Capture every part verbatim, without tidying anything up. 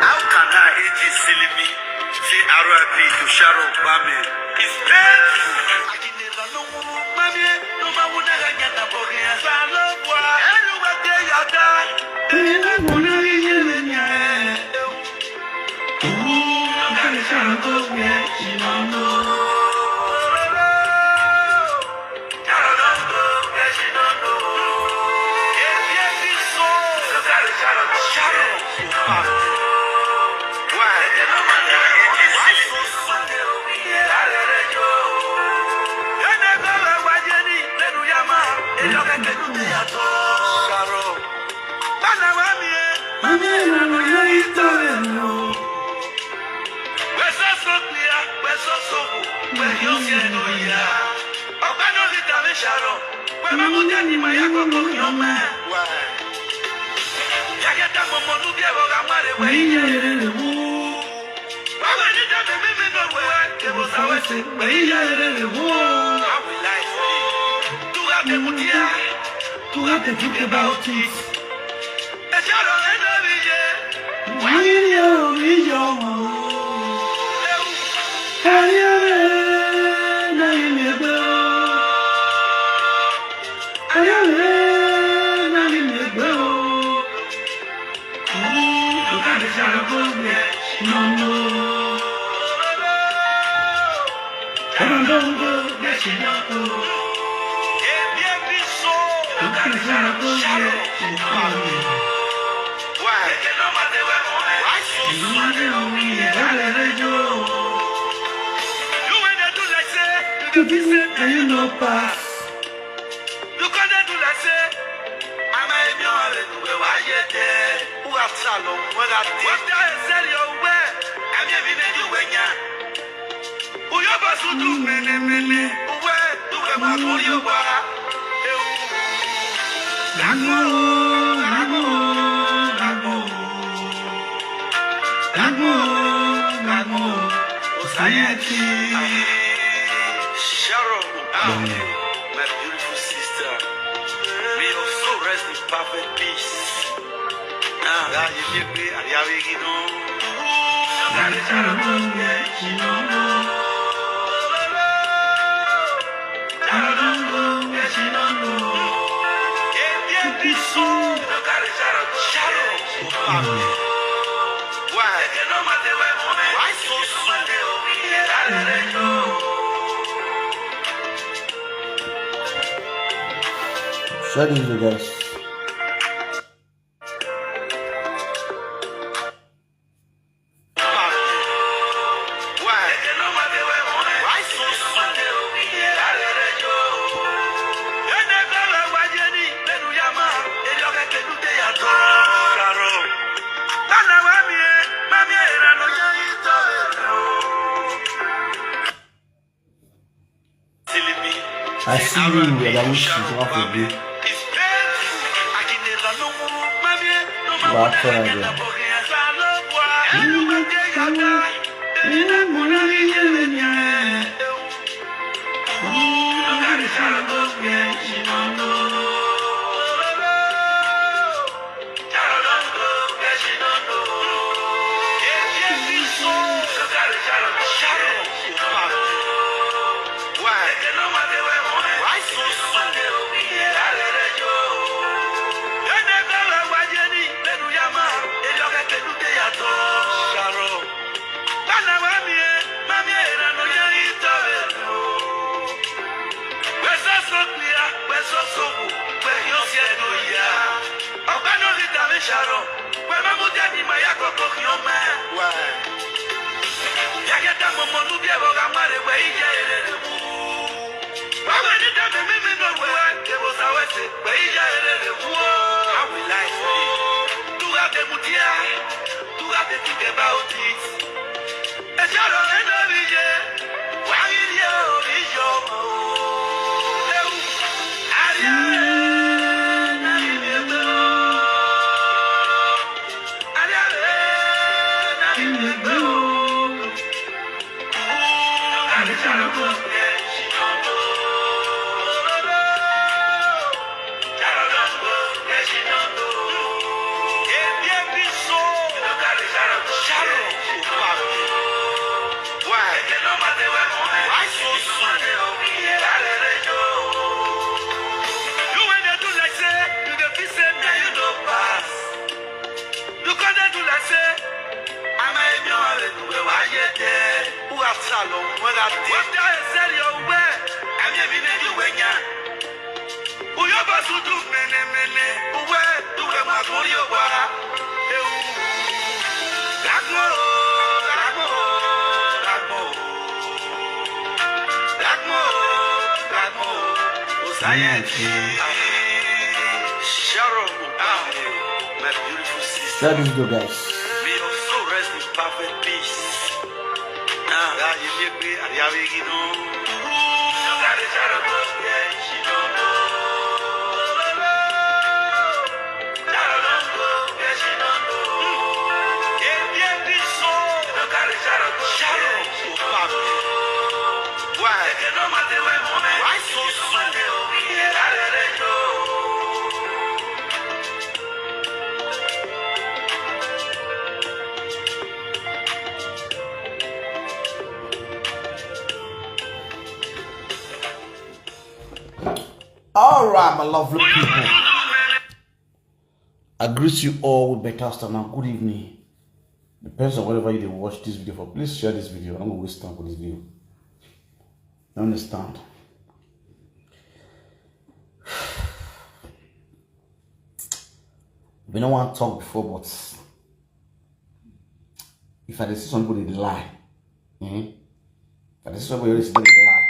How can I A G silly me? Say R I P to Sharon Kwame. It's painful. You wey dey do like say you dey feel say na you no pass. You come dey do like say I'm a Emi Oharenuwe Wayede. Who have Shalom? Where are they? What the hell sell your way? I'm a Emi Oharenuwe Wayede. Uyo basu du mene mene. Uwe, uwe ma kori owa. Gagmo, gagmo, gagmo. Gagmo, gagmo. Society. Sharon, ah, my beautiful sister. May your soul rest in perfect peace. Ah, that you give me, I have it, you know. Share this video, guys. I see you, brother, which is off a bit. Wow, fine, yeah. Who have Salom? What have they? What the hell is that your way? I mean, we need you when you Uyo basudu mene mene. Uwe, uwe, makuri owa. Ewu. Dagmo, dagmo, dagmo. Dagmo, dagmo. Osayensi. Sharon Obame, my beautiful sister. Share this video, guys. May your soul rest in perfect peace. Ah, yeah, yeah, yeah, yeah, yeah, yeah, you know. Why? Why so soon? All right, my lovely people. I greet you all with better afternoon, good evening. Depends on wherever you dey watch this video for. Please share this video. I'm gonna waste time for this video. You understand? We no wan talk before, but if I dey see somebody dey lie, eh? If I dey see somebody always dey lie,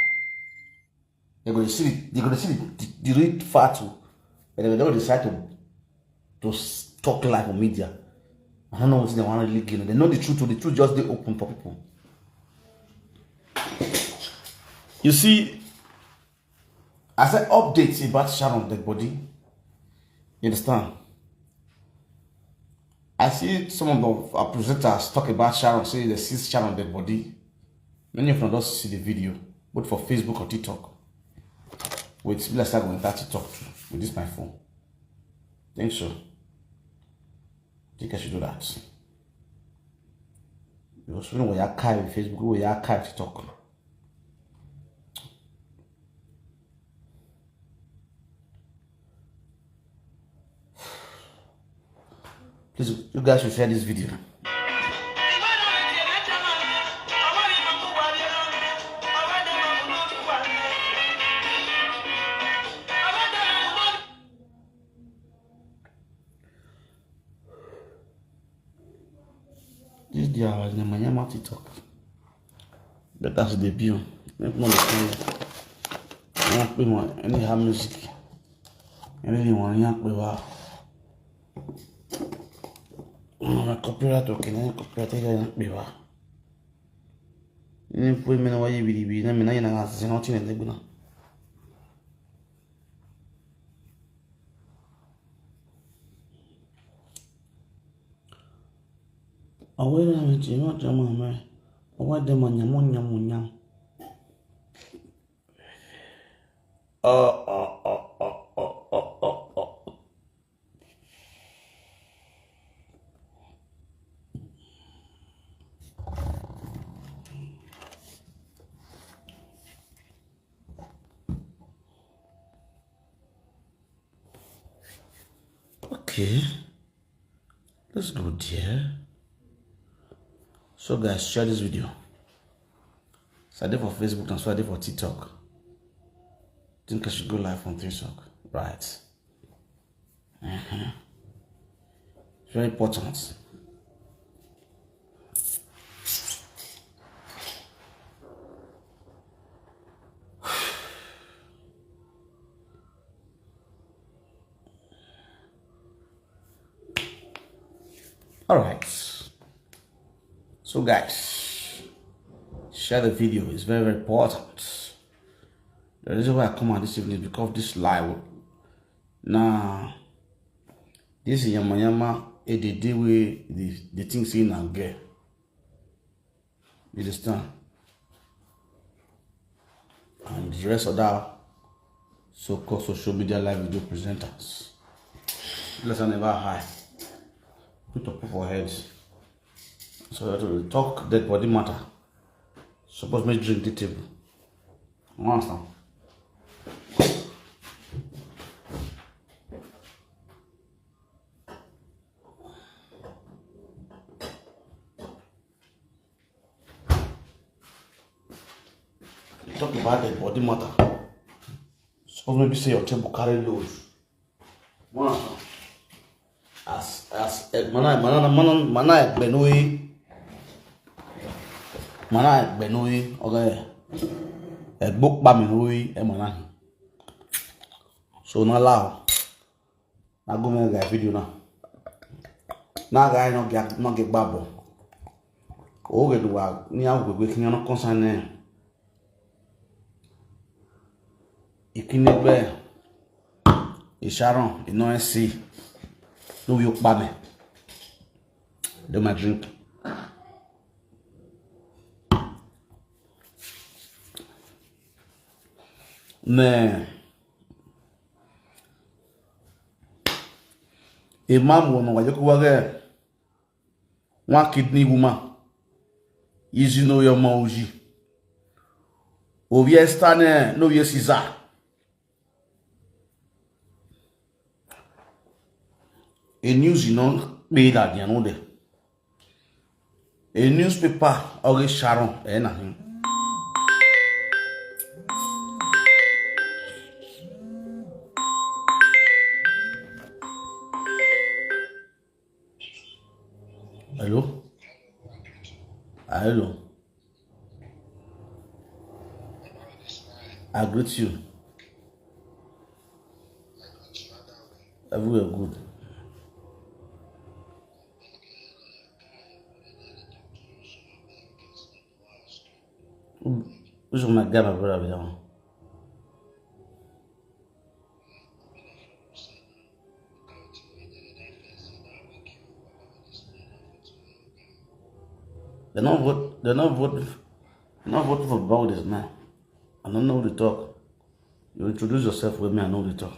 they go dey see the, they go dey see the, the, the real fact o, but they go decide to to s- talk lie for media. I don't know what they want to leak. You know, they know the truth. O, the truth just dey open for people. You see, I said updates about Sharon dead body. You understand? I see some of the, our presenters talk about Sharon, say they see Sharon dead body. Many of them don't see the video, both for Facebook or TikTok. Wait, be like say I go enter TikTok too with this my phone. Think so. Think I should do that. Because we know we archive Facebook, we archive TikTok. Please, you guys should share this video. This day our nyama nyama TikTok. Better as they be o. Make no dey play. Wan play one anyhow music. Anything wan yan play wa. Wan copyright okay, na copyright ya yan play wa. Ni play me na wa yi bidi bidi na me na yana na se no tin na gbuna. Awera me ti ma jama me. Awa de ma nyamo nyamo nyam. Uh, uh, uh, uh, uh, uh, uh, uh. Okay. Let's go there. So guys, share this video. So I did for Facebook and so I did for TikTok. Think I should go live on TikTok. Right. Uh-huh. Very important. All right. So guys, share the video. It's very, very important. The reason why I come out this evening is because this live. Now, this is yama yama, a the day we the, the thing say na get. You understand? And the rest of that so-called social media live video presenters. Let's never high. Put up for head. So that we talk dead body matter. Suppose me drink the table. You understand? Talk about the body matter. So maybe say your table carry load. One as as eh, mana mana mana mana egbe no yi. Mana egbe no yi. Okay. Egbo pa mi no yi. E mana. So na lao. Na go make guy video na. Na guy no get no get babo. O ge do wa ni a gbe gbe kin no concern ne. Ikini gbe. Isharon, ino si. No yo pa me. Do my drink. Ne. Imam wono wa yoku wage. One kidney woman. Easy no your mouji. Ovie stane no ye siza. A news you know made at the anode. A newspaper always Sharon eh na him. Hello? Ah, hello. I greet you. Everywhere good. Which one my guy, my brother, be that one? They not vote. They not vote. They not vote for Bawdes now. I don't know the talk. You introduce yourself with me. I know the talk.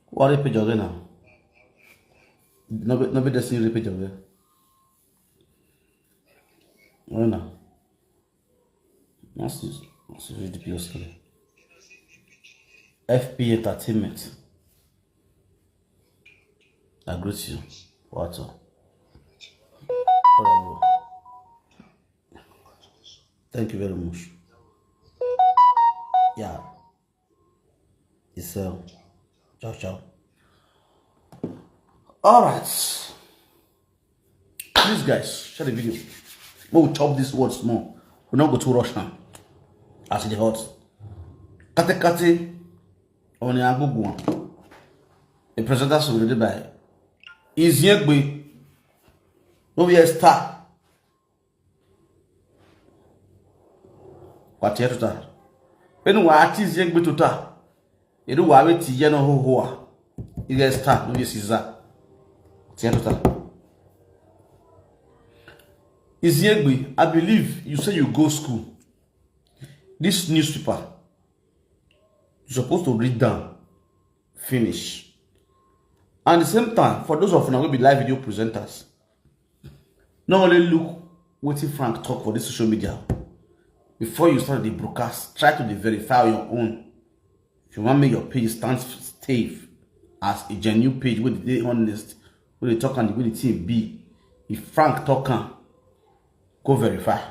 What are you page again now? No be no be destiny repeat again. What now? What's this? What's this? F P Entertainment. I greet you. What's up? Thank you very much. Yeah. It's uh, ciao ciao. All right. Please, guys, share the video. We will chop these words more. We not go to rush now. As it hot. Kate kate. On the agugu. The presenter should read by Iziegbe. No be a star. Kwa tie tuta. Enu wa ati Iziegbe tuta. Edu wa we ti ye no ho ho a. Ile star no be siza. Tie tuta. Iziegbe, I believe you say you go school. This newspaper, you supposed to read down, finish. And the same time, for those of you who will be live video presenters, not only look what Frank talk for this social media. Before you start the broadcast, try to dey verify your own. If you want make your page stand safe as a genuine page wey dey honest, wey dey talk and the way the thing be, if Frank talk am, go verify.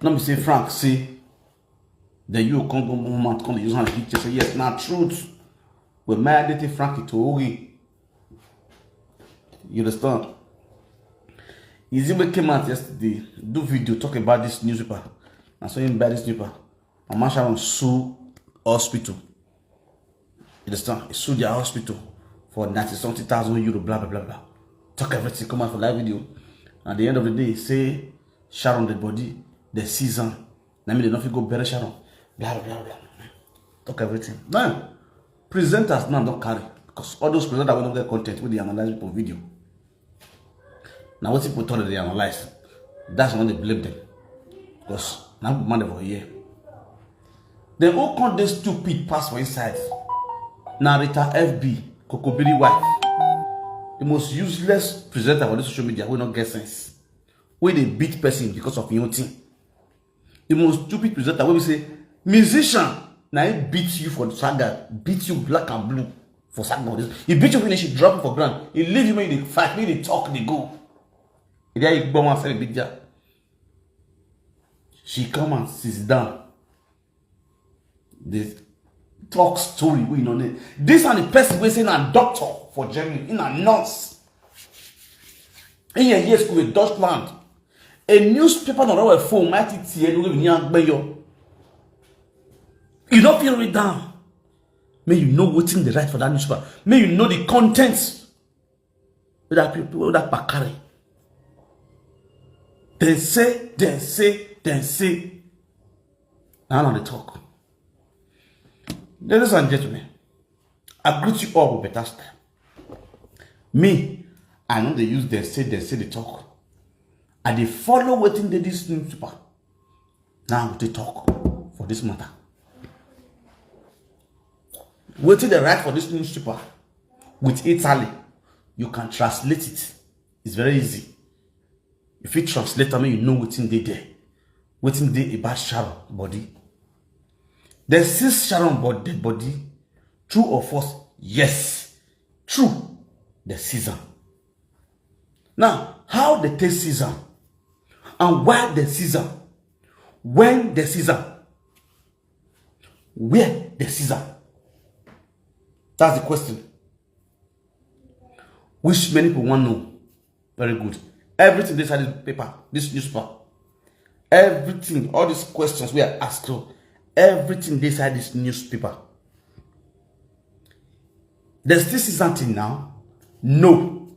No be say Frank say, then you come go moment come dey use hand hit say yes na truth. We marry dey take Frank to oge. You understand? Izigbe came out yesterday, do video talk about this newspaper. Na so him buy this newspaper. Mama Sharon sue hospital. You understand? He sued their hospital for ninety something thousand euro, blah blah blah blah. Talk everything, come out for live video. At the end of the day, say Sharon the body, the season. I mean, they don't go bury Sharon. Blah blah blah. Talk everything. Now, presenters now don't carry because all those presenters wey no get content wey dey analyze people video. Na wetin people talk dey analyze. That's why dem blame them. Because na people man dey for here. Dem who come dey stupid pass for inside. Na Rita F B, Kokobiri wife. The most useless presenter for this social media wey no get sense. Wey dey beat person because of him own thing. The most stupid presenter wey be say musician na him beat you for saga, beat you black and blue for Saturday. He beat you finish, he drop you for ground. He leave you when you dey fight, when you dey talk, dey go. He dey go one side, beat there. She come and sit down. Dey talk story wey you no need. This and the person wey say na doctor for Germany, na nurse. In your years school in Dutchland, a newspaper na rawa phone might tie no give ni agbeyo. You no feel read down. May you know wetin dey write for that newspaper. May you know the contents wey that people wey that pakari. Dem say, dem say, dem say. Now, now they talk. Ladies and gentlemen, I greet you all with better style. Me, I know they use dem say, dem say they talk. I dey follow wetin dey this newspaper. Now they talk for this matter. Wetin they write for this newspaper with Italy, you can translate it. It's very easy. If you translate am, you know wetin dey there. Wetin dey about Sharon body. Dem seize Sharon body, dead body. True or false? Yes. True. Dem seize am. Now, how dem take seize am? And why dem seize am? When dem seize am? Where dem seize am? That's the question. Which many people wan know. Very good. Everything dey inside this paper, this newspaper. Everything, all these questions wey I ask you, everything dey inside this newspaper. Dem still seize something now? No.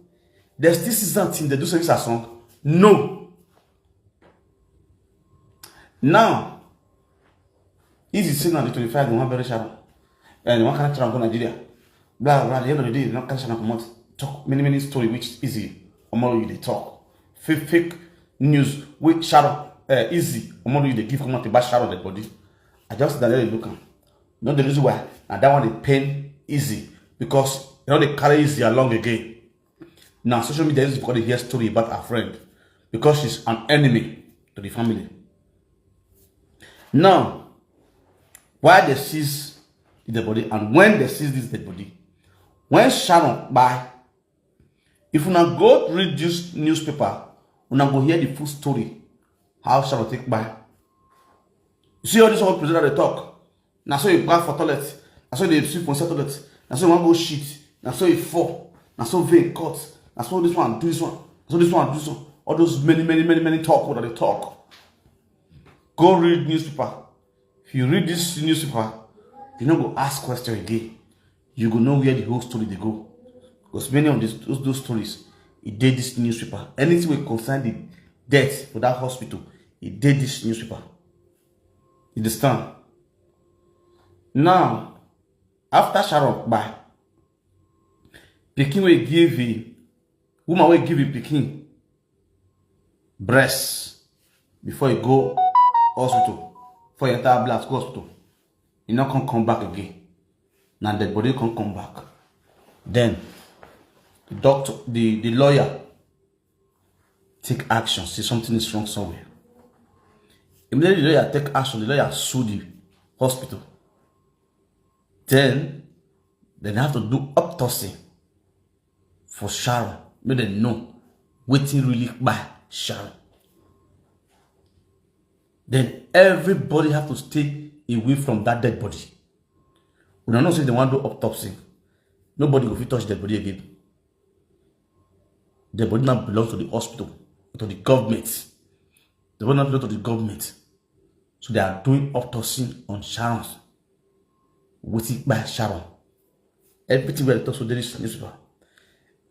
Dem still seize something, dem do service as song? No. Now, Easy say na the twenty-five, dem wan bury Sharon. And dem wan carry Sharon go Nigeria. Blah, blah, at the end of the day, dem don carry Sharon comot. Talk many, many story which Easy Omoloye dey talk. Fake, fake news wey Sharon, eh, Easy Omoloye dey give come out about Sharon dead body. I just dey look am. You know the reason why? Na that one dey pain Easy because dem no dey carry Easy along again. Now, social media is because they hear story about our friend because she's an enemy to the family. Now, why dem seize the dead body and when dem seize this dead body? When Sharon kpai, if una go read this newspaper, una go hear the full story how Sharon take kpai. You see all this one presenter dey talk. Na so e kpai for toilet. Na so e dey sleep for inside toilet. Na so e wan go shit. Na so e fall. Na so vein cut. Na so this one do this one. Na so this one do this one. All those many, many, many, many talk wey dem dey talk. Go read newspaper. If you read this newspaper, you no go ask question again. You go know where the whole story dey go. Because many of these, those, those stories, e dey this newspaper. Anything wey concern the death for that hospital, e dey this newspaper. You understand? Now, after Sharon kpai, pikin wey give him, woman wey give him pikin breast before he go hospital, before he enter ambulance go hospital, he no come come back again. Na dead body come come back. Then the doctor, the, the lawyer take action, say something is wrong somewhere. Immediately the lawyer take action, the lawyer sue the hospital. Then, then they have to do autopsy for Sharon, make dem know wetin really kpai Sharon. Then everybody have to stay away from that dead body. Una know say dem wan do autopsy, nobody go fit touch dead body again. Dead body now belong to the hospital, to the government. Dead body now belong to the government. So they are doing autopsy on Sharon. Wetin kpai Sharon? Everything wey dem talk so dey this newspaper.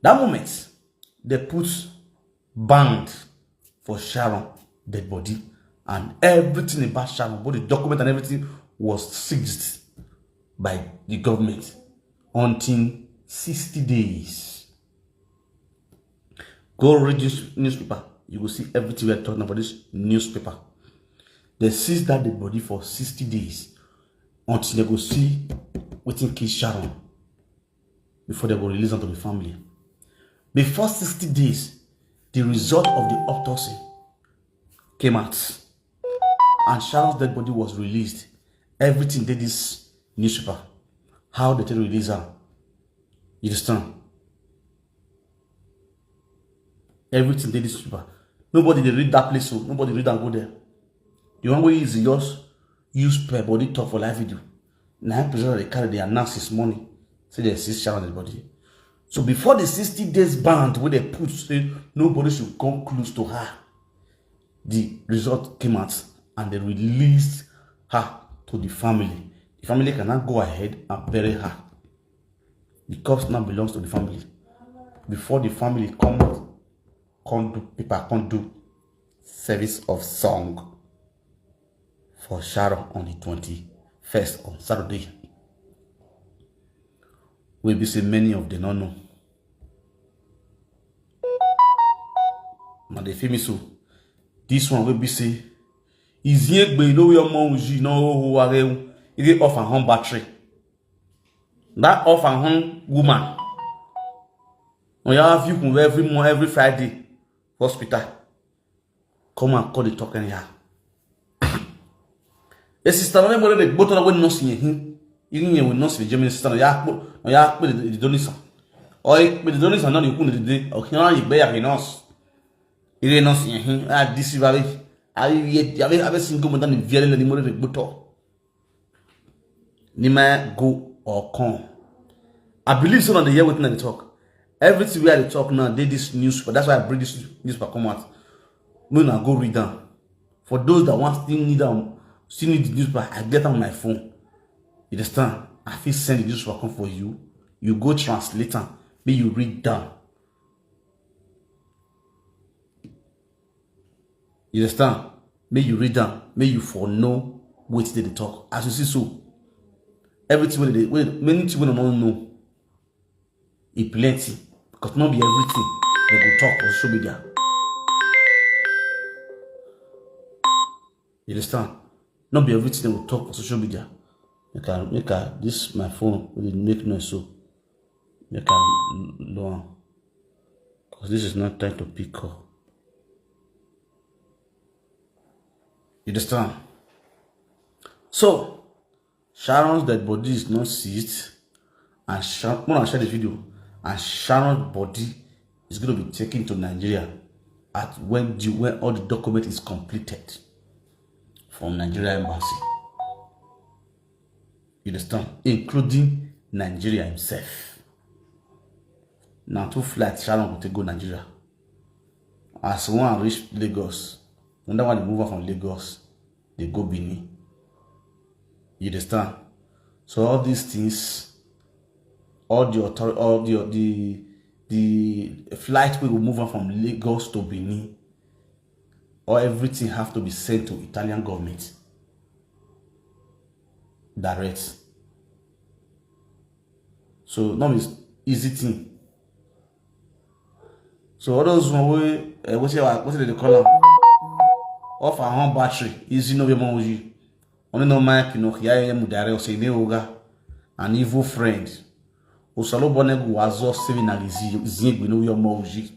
That moment, dem put band for Sharon dead body, and everything about Sharon, both the document and everything, was seized by the government until sixty days. Go read this newspaper. You go see everything we are talking about this newspaper. Dem seize that dead body for sixty days until dem go see wetin kill Sharon before dem go release am to the family. Before sixty days, the result of the autopsy came out, and Sharon's dead body was released. Everything dey this newspaper. How dem take release am? You understand? Everything dey this paper. Nobody dey read that place, so nobody read and go there. The one wey is just use per body talk for live video. Now presenter dey carry the announce this morning. Say they seize Sharon the body. So before the sixty days ban wey they put, say nobody should come close to her, the result came out and they released her to the family. The family can now go ahead and bury her. The corpse now belongs to the family. Before the family come out, come do paper, come do service of song for Sharon on the twenty-first, on Saturday. We be say many of them don't know. Now they feel me so. This one will be say, is here gbe no your mom ji no ho ware. It off and home battery. That off and home woman. On your have you every month, every Friday, hospital. Come and call the talk anyhow. A sister, no, nobody dey gbótọ́ lọ́wọ́ nọ́ọ̀sì yẹn hín. Irú yẹn wò nọ́ọ̀sì lè jẹ́ mi sister, ya pé, ya pé the donation. Or pé the donation náà ní kún ní dídé. Ọ̀kẹ́ náà yìí gbẹ́yà fi nọ́ọ̀sì. Irú nọ́ọ̀sì yẹn hín. A dì sí bàbá. Abẹ́, abẹ́ single mother ní viẹ́lẹ́ lẹ́ni mo lè gbótọ́. Ni ma go or come. I believe some of the hear wetin I dey talk. Everything wey I dey talk now dey this newspaper. That's why I bring this newspaper come out. Make una go read am. For those that want still need am, still need the newspaper, I get am on my phone. You understand? I fit send the newspaper come for you. You go translate am. Make you read am. You understand? Make you read am. Make you for know wetin they dey talk. As you see so, everything wey they, wey, many things wey una no know, e plenty. Because no be everything they go talk for social media. You understand? No be everything they go talk for social media. Make I, make I, this my phone wey dey make noise so. Make I l-, low am. Because this is not time to pick call. You understand? So, Sharon's dead body is not seized, and Sha-, when I share the video, and Sharon's body is going to be taken to Nigeria at when the, when all the document is completed from Nigeria embassy. You understand? Including Nigeria himself. Now two flights Sharon go take go Nigeria. As one reach Lagos, another one dey move am from Lagos, dey go Benin. You understand? So all these things, all the author-, all the, the, the flight wey go move am from Lagos to Benin, or everything have to be sent to Italian government direct. So no be easy thing. So all those one wey, eh, wetin I, wetin they dey call am? Off and on battery, easy no be more you. Only no mind, you know, here I am direct, say, "Ne oga, an evil friend." Osalobone gu wazo seven na zi-, zingwe no yo mo uji.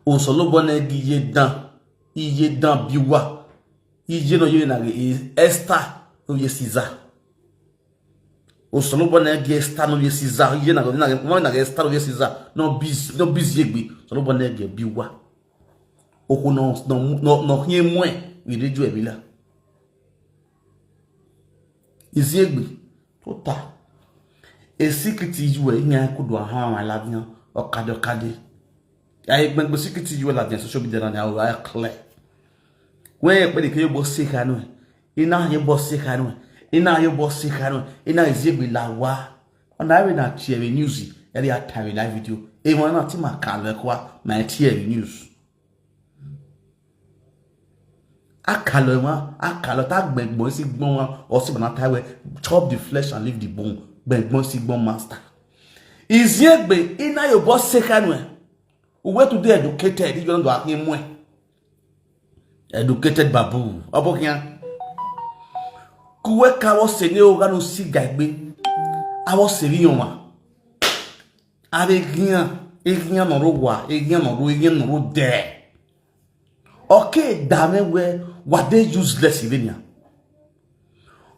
Osalobone gi ye dan, iye dan biwa. Iye no ye na ge Esther no ye Caesar. Osalobone gi Esther no ye Caesar. Iye na ge, na ge, na ge Esther no ye Caesar. No biz, no biz ye gbi. Osalobone gi biwa. Oko no, no, no, no hie mwe. Wi de ju ebila. Iziegbe. Tota. E secret iju e nya kudu aha wa la dian. Okade, okade. Aye gbengbe secret iju la dian social media na, awo, aye clear. When e pe de ke yo bo se kanu. Ina ye bo se kanu. Ina ye bo se kanu. Ina Iziegbe la wa. Ona we na share news. Eri a tare live video. E mo na ti ma ka le kwa, ma share news. Akalo ma, akalo ta gbengbo si gbon wa, o si bana ta we, chop the flesh and leave the bone. Gbengbo si gbon master. Iziegbe, ina yo bo se kanu e. Uwe today educated, you don't do akin mwe. Educated babu. Obo kian. Kuwe ka wo se ne o ganu si gagbe. A wo se ri yon ma. Are gian, e gian no ro wa, e gian no ro, e gian no ro de. Okay, dame we, wa de useless ire nya.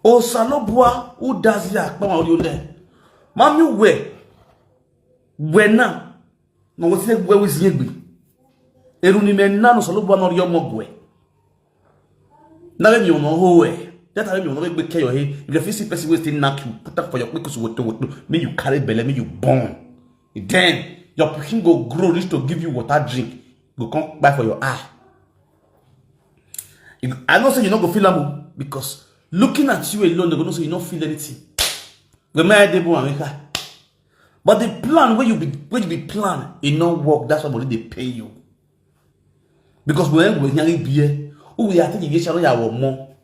Osalobua, u dazi akpa ma ori ole. Mami we, Wena, no, what's the way we sing? Eruni me nano solo bwa no yomo gwe. Na we mi ono ho e. That we mi ono we ke yo he. If you fit see person wey still knack you, put up for your quick woto woto. Me you carry belle, me you born. Then your pikin go grow, reach to give you water drink. Go come buy for your eye. You go, I know say you no go feel am o, because looking at you alone, they go know say you no feel anything. But my dey born America. But the plan wey you be wey you be plan, e no work. That's why body dey pain you. Because when we hear it here, who we are taking you shall ya more.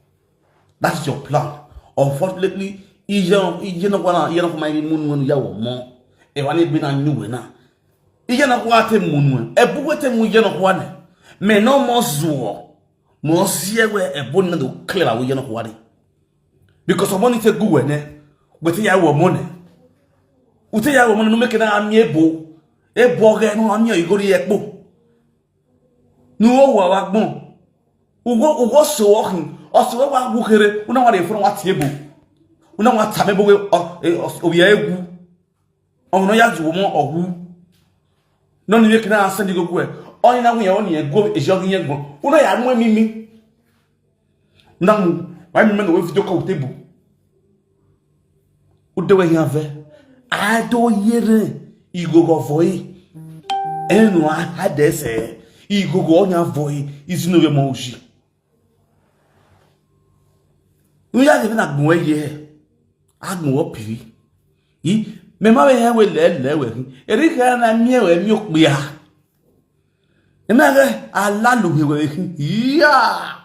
That's your plan. Unfortunately, you know, you know what you know for my moon when you are more. E wani be na new na. Iye na kwa te munu. E bu we te mu ye no kwa ne. Me no mo zuo. Mo sie we e bu na do clear we ye no kwa de. Because of money te gu we ne. We te ya wo mo ne. U te ya wo mo ne no make na ami ebo. Ebo ge no ami igori ekpo. Nu o wa wa gbon. Ugo ugo so o hin. O so wa gu kere. Una wa de fun wa ti ebo. Una wa ta me bo we o o ya egu. Ono ya ju mo ogu. No ni yekina asandi go gwe. Oni na wi oni e go e jogi ye go. Uno ya mu mimi. Na mu. Wa mi me no we video ka utebu. Ude we ya ve. A do yere. Igogo voi. Enu a hadese. Igogo onya voi. Izinu we mo uji. Uya ke na gun we ye. Agun wo piri. I me ma we he we le le we. Eri ka na mi we mi o pe a. E ma ke ala lu he we. Iya.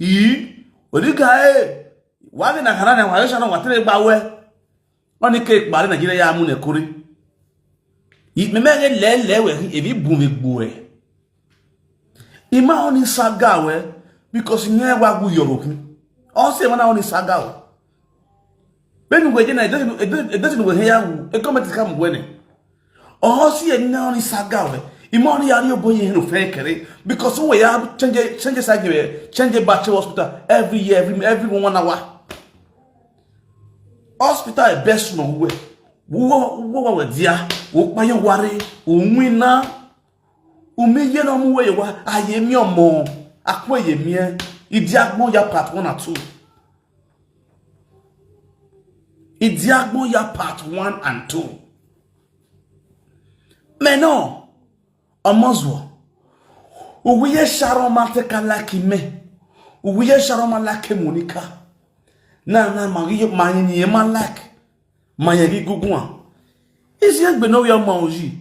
I ori ka e. Wa ke na kana na wa yo sha na wa tere gba we. Oni ke pa Nigeria ya mu ne kuri. I me me ke le le we. Ebi bu me gbu e. Ima oni saga we because nye wa gu yoro kin. O se wana oni saga we. Benu we je na e desi we he ya wu. E comment ka mu we ne. O si e na oni saga we. Ima oni ya ri obo ye no fe kere because we ya change change side we change back to hospital every year every every one hour. Hospital e best no we. Wo wo wo we dia. Wo pa yo ware. O nwina. Umi ye no mu we wa aye mi omo. Akwe ye mi e. Idi agbon ya part one and two. Idi agbon ya part one and two. Me no. Omozuo. Uwiye Sharon ma te ka like me. Uwiye Sharon ma like Monica. Na na ma yi ma yi ma like. Ma ye gi gugu a. Isi egbe no we ma oji.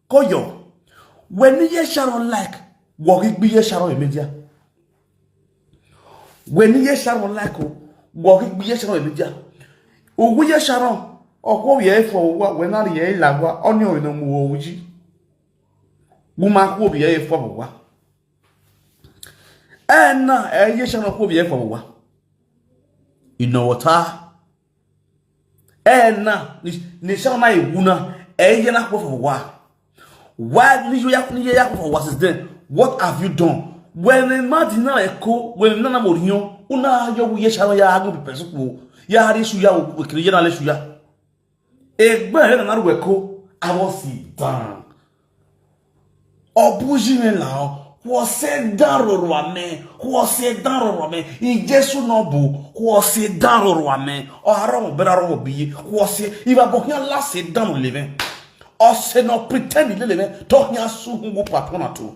Koyo. When ye Sharon like, wo gi gbi ye Sharon e media. When ye Sharon like o, wo gi gbi ye Sharon e media. Ugu ye Sharon, o ko ye fo wa, when na ye la wa, oni o no mu wo uji. Wu ma ko bi ye fo wa. E na, e ye Sharon ko bi ye fo wa. You know what? E na ni ni sa na iwu na e ye na ko for wa. Why ni you ya ni ya ko for wa since then? What have you done? When the man did not echo, when the man was young, una yo ye shall ya go be person ko. Ya hari su ya o kiri ya na le su ya. Egbe he na na ru echo. I was sit down. Obuji me la o. Wo se dan roro ame. Wo se dan roro ame. I Jesu no bu. Wo se dan roro ame. O aro mo bera ro bi. Wo se iba bo hian la se dan le me. O se no pretend le le me. To hian su hungu patona tu.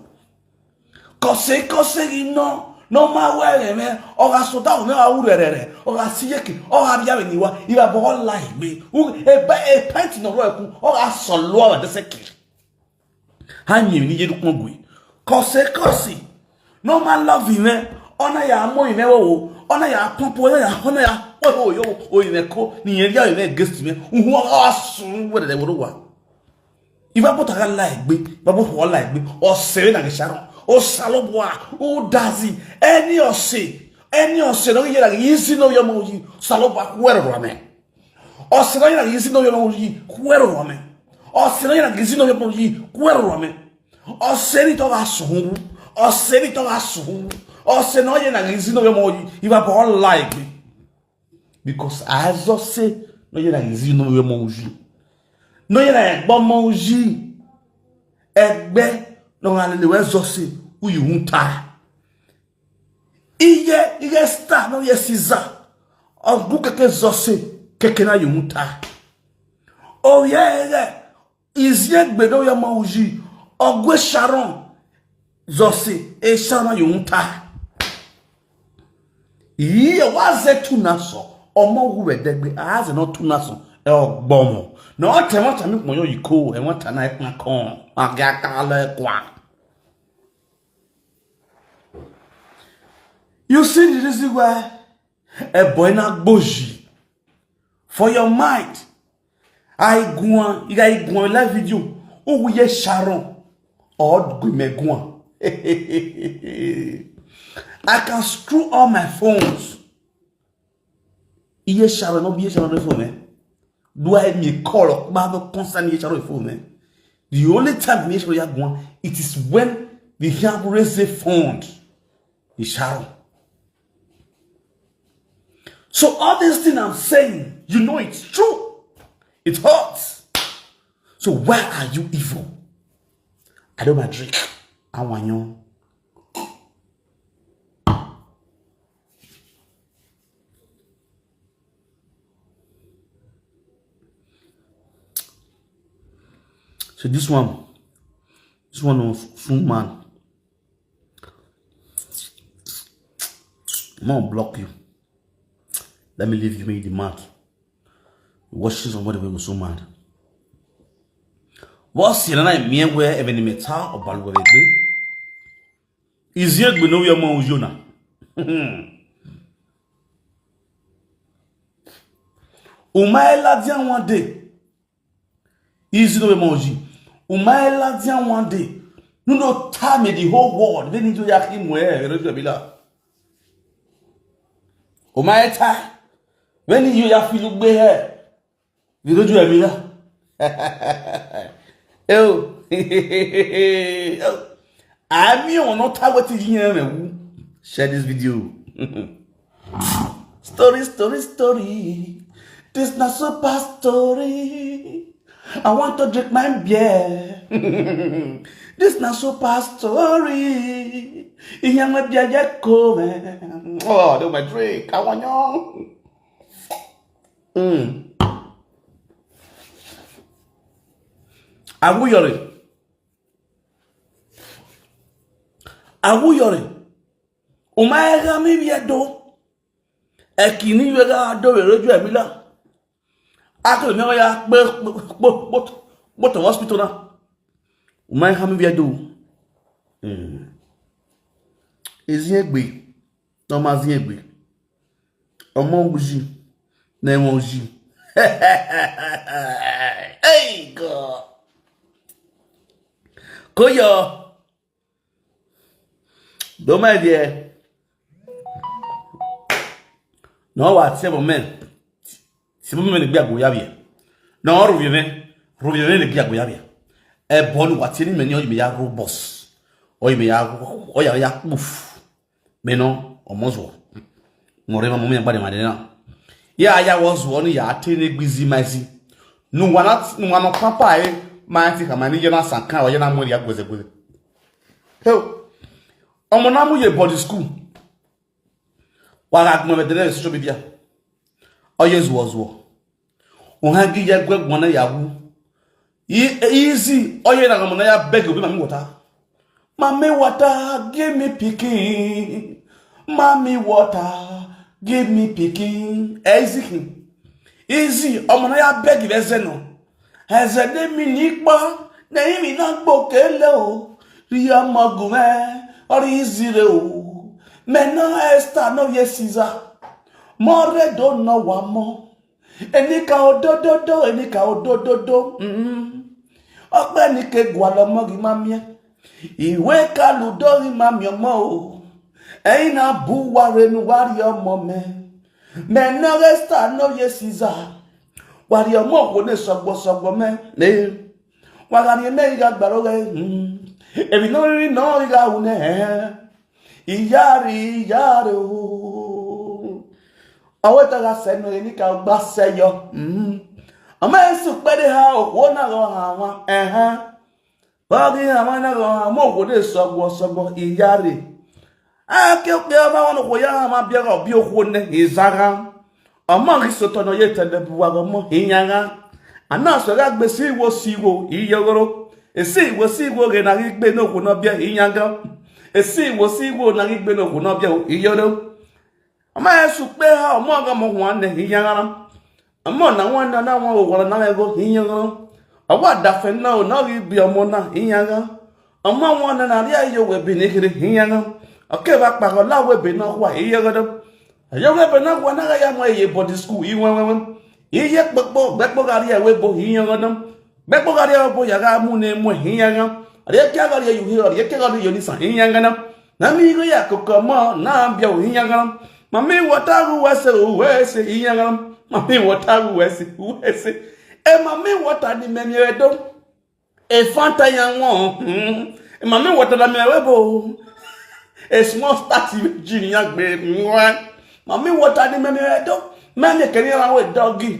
Kose kose gi no. No ma we me. O ga so da o me a u re re re. O ga si ye ki. O ga bia we ni wa. Iba bo la igbe. U e ba e penti no ro e ku. O ga so lo wa de se ki. Ha nyemi ni yedu kpogui. Kose kose. No man love him eh. Ona ya mo him eh wo. Ona ya pump ona ya ona ya wo wo yo o him eh ko ni ye ya him eh guest me. Uhu asun wo de wo wa. Iba bo ta ga la egbe, iba bo ho la egbe. O se na ge sharon. O salo bwa, o dazi. Any o se, any o se no ye la easy no yo mo yi. Salo bwa ku ero ro me. Ọsẹ náà yẹn na gidi sí náà yọ lọ́wọ́ yìí kúrò rọ̀ mẹ́. Ọsẹ náà yẹn na gidi sí náà yọ lọ́wọ́ yìí kúrò rọ̀ mẹ́. Ọsẹ ní tọ́ka sùn. Ọsẹ ní tọ́ka sùn. Ọsẹ náà yẹn na gidi sí náà yọ lọ́wọ́ yìí. Ìbá bọ̀ ọ́ la ẹ̀gbẹ́. Because àzọ́sẹ́ náà yẹn na gidi sí náà yọ lọ́wọ́ yìí. No yena egbo mo uji. Egbe no nga lele we zose uyu hunta. Iye, iye star no ye siza. Ogu keke zose keke na yu hunta. Oye ere. Izie gbe no ya ma uji. Ogwe Sharon zose e Sharon yu hunta. Iye wa ze tu na so. Omo wu we degbe a ze no tu na so. E ogbomo. No te mo ta mi mo yo iko e mo ta na e kan kon. Ma ga ka le kwa. You see the reason why a boy na gboji for your mind. I guan, you guys guan live video. Who will ye Sharon or Gumeguan? I can screw all my phones. Iye Sharon, no be Sharon phone, eh? Do I me call up Bible concern Iye Sharon phone, eh? The only time Iye Sharon ya guan, it is when the young raise a fund. Iye Sharon. So all this thing I'm saying, you know it's true. It hurts. So why are you evil? I don't my drink. I want you. So this one, this one was fun man. I'm gonna block you. Let me leave you, make the mad. Watching somebody will go so mad. What's your name? Me where even me ta or balu be. Is yet we know your mom Jona. Umaela dian one day. Easy no be monji. Umaela dian one day. No no time the whole world. When you ya him where rejo bila. Umaeta. When you ya feel be here. Rejo bila. Oh. I'm you not how what you hear me. Share this video. Story, story, story. This not super story. I want to drink my beer. This not super story. Iyan my beer yet come. Oh, do my drink. I want you. Mm. Awuyori. Awuyori. Umaega mi biedo. Ekini yega do we roju emila. Akele mi ya pe po po po to hospital na. Umaega mi biedo. Mm. Eziegbe. No ma ziegbe. Omo uji. Na emo uji. Hey God. Koyo. Do my dear. No wa se bo men. Se bo men gbe ago ya bi. No ru bi men. Ru bi men gbe ago ya bi. E bo nu wa ti ni men ni o me ya ru boss. O me ya o ya ya poof. Me no omo zo. Mo re ma mo me gba de ma de na. Ya ya wo zo ni ya te ne gbizi ma zi. Nu wa na nu wa no papa e ma ti ka ma ni je na san kan o je na mo ya gweze gweze. Heo. Omo na mu ye body school. Wa ga gbon be de social media. Oye zuo zuo. O ha gi ye gwe gbon na ya wu. Easy. Oye na mo na ya beg obi mami water. Mami water, give me pikin. Mami water, give me pikin. Easy. Easy. Omo na ya beg be ze no. Eze de mi ni pa, na imi na gbo kele o. Ri omo gu me, ori Easy re o. Me no Esther no ye Caesar. More do no wa mo. Enika odododo, enika odododo. Mm. Ope ni ke gwa lo mo gi mami e. Iwe ka lu do gi mami omo o. Eyin na bu wa re nu wa ri omo me. Me no Esther no ye Caesar. Wa ri omo ko ne sogbo sogbo me. Ne. Wa ga ni me ga gbaro ge. Mm. Ebi no ri no ri ga u ne. Iyari iyari o. Awe ta ga se no ni ka gba se yo. Mm. Ama esu kpede ha okwo na go ha wa. Eha. Bagi ha ma na go ha mo okwo de sogbo sogbo iyare. Ake okpe ama wono okwo ya ha ma bia go bi okwo ne izaga. Ama gi soto no ye tele buwa go mo iyaga. Ana so ga gbe si wo si wo iyogoro. Esi wo si wo ge na gi gbe no okwo no bia iyaga. Esi wo si wo na gi gbe no okwo no bia iyoro. Ama esu kpe ha omo ga mo nwanne iyaga. Ama na nwanne na nwa wo wala na ego iyaga. Awa da fe na o na gi bi omo na iyaga. Ama nwanne na ria yo we bi ni kiri iyaga. Ake ba pa go la we bi na kwa iyaga. Ayo we bi na kwa na ga ya mo ye body school iwe we we. Iye kpokpo gbekpo ga ria we bo iyaga. Gbekpo ga ria bo ya ga mu ne mo iyaga. Ria kia ga ria yu hi ria kia ga ria ni sa iyaga. Na mi go ya koko mo na bia iyaga. Mami wata gu wese uwese iyaga. Mami wata gu wese uwese. E mami wata ni memi edo. E fanta ya won. Hmm. E mami wata na mi we bo. E small start jini ya gbe nwa. Mami wata ni memi edo. Mami keni ra we doggy.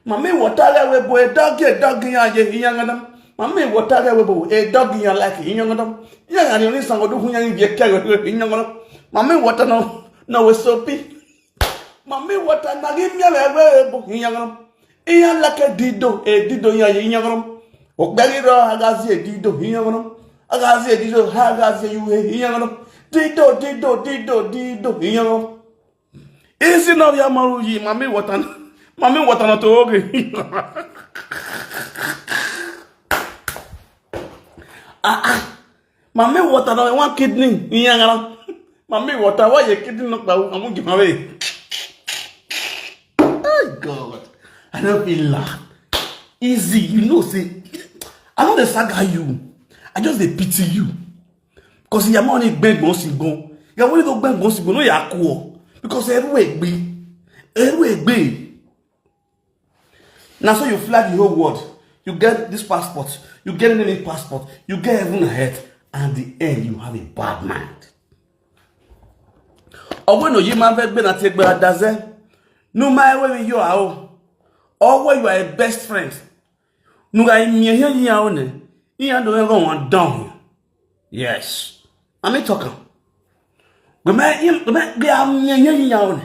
Mami wata le we bo e doggy e doggy ya ye iyaga. Mami wata le we bo e doggy ya like iyaga. Ya ga ni oni sango du hu ya ni ye ke iyaga. Mami wata no no we sopi. Mami wata na gi mi we we bo iyaga. Iya lake dido e dido ya ye iyaga. Okpegi ro agazi e dido iyaga. Agazi e dido ha agazi yu he iyaga. Dido dido dido dido iyaga. Isi no ya maru yi mami wata. Mami wata no to oge. Ah ah. Mami wata no one kidney iyaga. Mami wata wa ye kidney no pa amu gi mawe. Oh God. I don't feel laugh. Easy, you know say I know the saga you. I just dey pity you. Because your money beg go si go. Your money go beg go si go. No ya ko. Because everywhere gbe. Everywhere gbe. Now so you fly the whole world. You get this passport. You get any passport. You get heaven and earth. And the end, you have a bad mind. Owe no yi ma ve gbe na ti egbe adaze. Nu ma ewe mi yo a o. Owe you are a best friend. Nu ga mi he yi a o ne. Yi a do me go wan down. Yes. Am I talking? Gbe me yi gbe me gbe a mi he yi a o ne.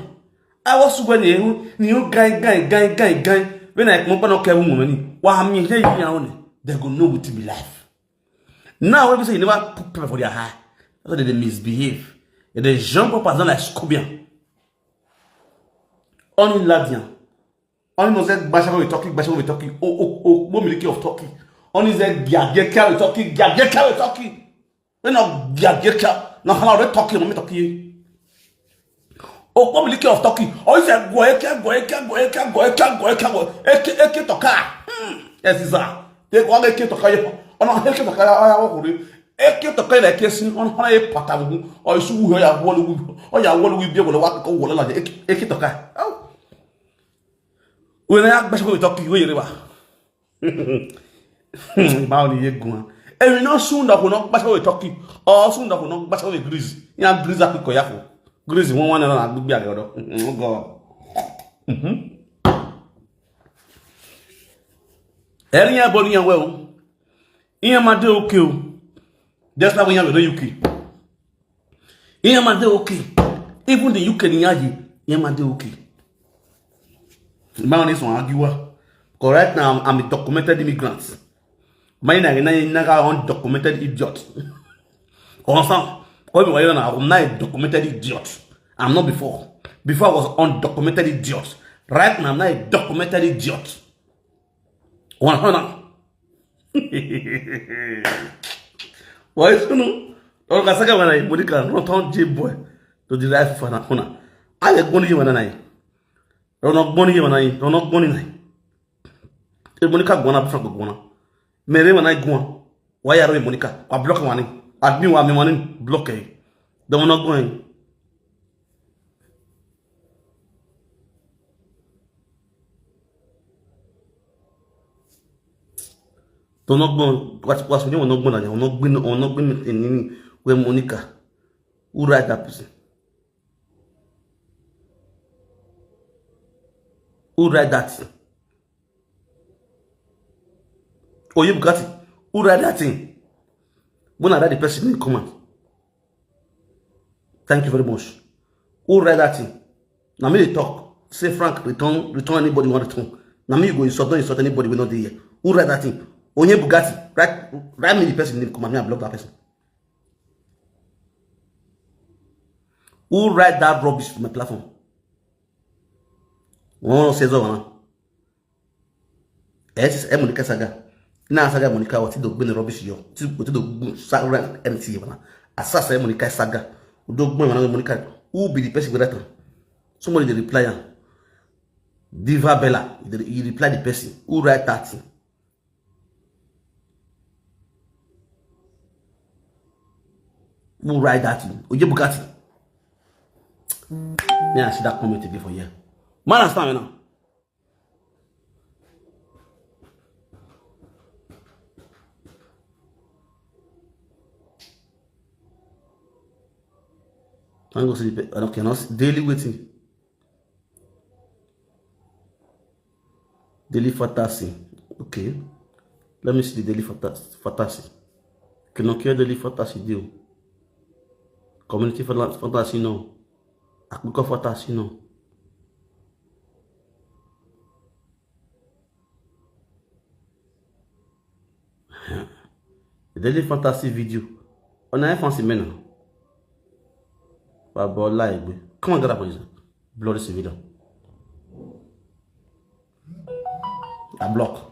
I was when you you guy guy guy guy guy. When I mo pa no ke wu mo ni. Wa mi he yi a o ne. They go know what to be life. Now when we say you never put pepper for their eye, that's why they dey misbehave. They dey jump up and down like scorpion. Only ladian. Only no say gbasha we talking, gbasha we talking. Oh oh oh, what miliki of talking. Only say gia gia carry talking, gia gia carry talking. We no gia gia carry. No how we talking, we talking. Okpo miliki of Turkey. Oyi se gwo eke gwo eke gwo eke gwo eke gwo eke gwo eke eke toka. Hmm. Yes sir. Te gwo eke toka yo. Ona eke toka ya ya wo kuri. Eke toka ya ke sin ona ona e pata wu. Oyi su wu ya wo lu. O ya wo lu bi wo wa ko wo la eke eke toka. Au. We na ya gbasha ko Turkey we yere ba. Báwo ni yé gun? Èmi náà sún dọ̀kùn náà gbàṣẹ́ wò tọ́kì. Ọ̀ sún dọ̀kùn náà gbàṣẹ́ wò gírísì. Yá gírísì àpékọ̀ yá fò. Gírísì wọ́n wọ́n náà gbígbé àgẹ́ ọ̀dọ́. Ẹ̀rí yẹn bọ́ níyẹn wẹ̀ o. Ìyẹn máa dé òkè o. Just like when you are in the U K. Ihe ma dey okay. Even the U K ni yayi, ihe ma dey okay. Mba ni so agiwa. Because right now I'm, I'm a documented immigrant. My na na na ga undocumented idiot. Concern. Ko mi wa na I'm not a documented idiot. I'm not before. Before I was undocumented idiot. Right now I'm not a documented idiot. One hundred. Why you know? Don't go second one. Monica, no turn J boy to the life for na corner. I get money when I. Don't not money when I. Don't not money nai. E Monica gwana before go gwana. Mere when I gwana. Why are we Monica? I block money. Admin wa me money block eh. Don't not going. Tó ná gbọ́n wá sọ ní wọn ná gbọ́n náà wọn ná gbé wọn ná gbé ní wẹ́ Monica. Who write that person? Who write that? Oye Bugatti, who write that thing? When I write the person name, come out. Thank you very much. Who write that thing? Now me dey talk. Say Frank, return, return anybody want return. Now me you go insult, don't insult anybody we not there. Who write that thing? Onye Bugatti, write, write me the person name, come out, me I block that person. Who write that rubbish for my platform? One says over now. Ẹ ti ẹ Monica Saga. Na Saga Monica wa ti do gbin rubbish yo. Ti o ti do gbin Saga M T wa. Asasa ẹ Monica Saga. O do gbin wa Monica. Who be the person with that? Somebody dey reply am. Diva Bella. He dey- he reply the person. Who write that thing? Who write that thing? Oye Bugatti. Me I see that comment again for here. Man, understand me now. Thank God, see the pe- okay, now daily waiting. Daily fantasy. Okay. Let me see the daily fantasy. Fantasy. Okay, no care daily fantasy deal. Community fanta- fantasy no. Akpiko fantasy no. Daily fantasy video. On a fancy men. Baba Ola Egbe. Come on, get up on yourself. Bloody civilian. I block.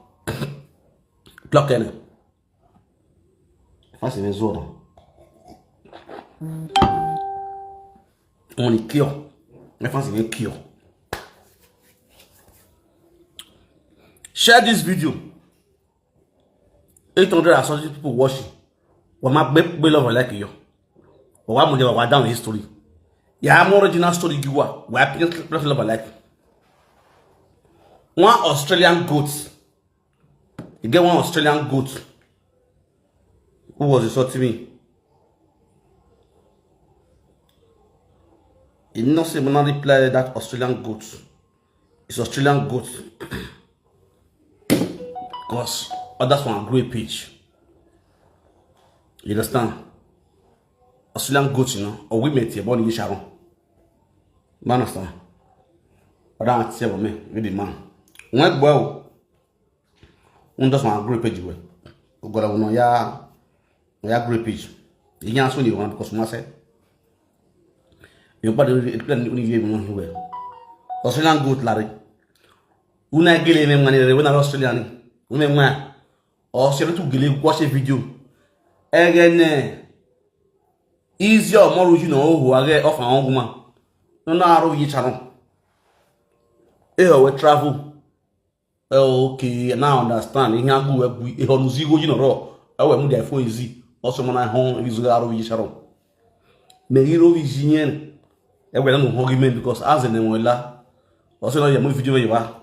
Block any. Fancy men zoro. Only cure. My fancy men cure. Share this video. Eight hundred and something people watching. Wa ma gbe gbe love like yo. Wa mo de wa down history. Ya mo original story gi wa. Wa pin place love like. One Australian goat. You get one Australian goat who was insulting me. He not say when I reply that Australian goat. It's Australian goat. Because others want grow a page. You understand? Australian goat, you know, or women here born in Sharon. You understand? But I tell me, with the man. When well, one does want grow a page well. Go to no ya no ya grow a page. You can't swing you one because my say. You put the plan when you well. Australian goat, Larry. Una gele me mani re wena Australian. Una ma. O se tu gele watch a video. Again, eh, easy or more you know who are off and on woman. No, no, aro yi charo. Eh, we travel. Eh, okay, now I understand. Ihe agụ wee bụ ihe ọnụ zigo ji nọrọ. E wee mụ dị iPhone ezi. Ọsọ mana hụ izu aro yi charo. Me hero vision. E wee na no hug me because as in wela. Also, no, you move video you are.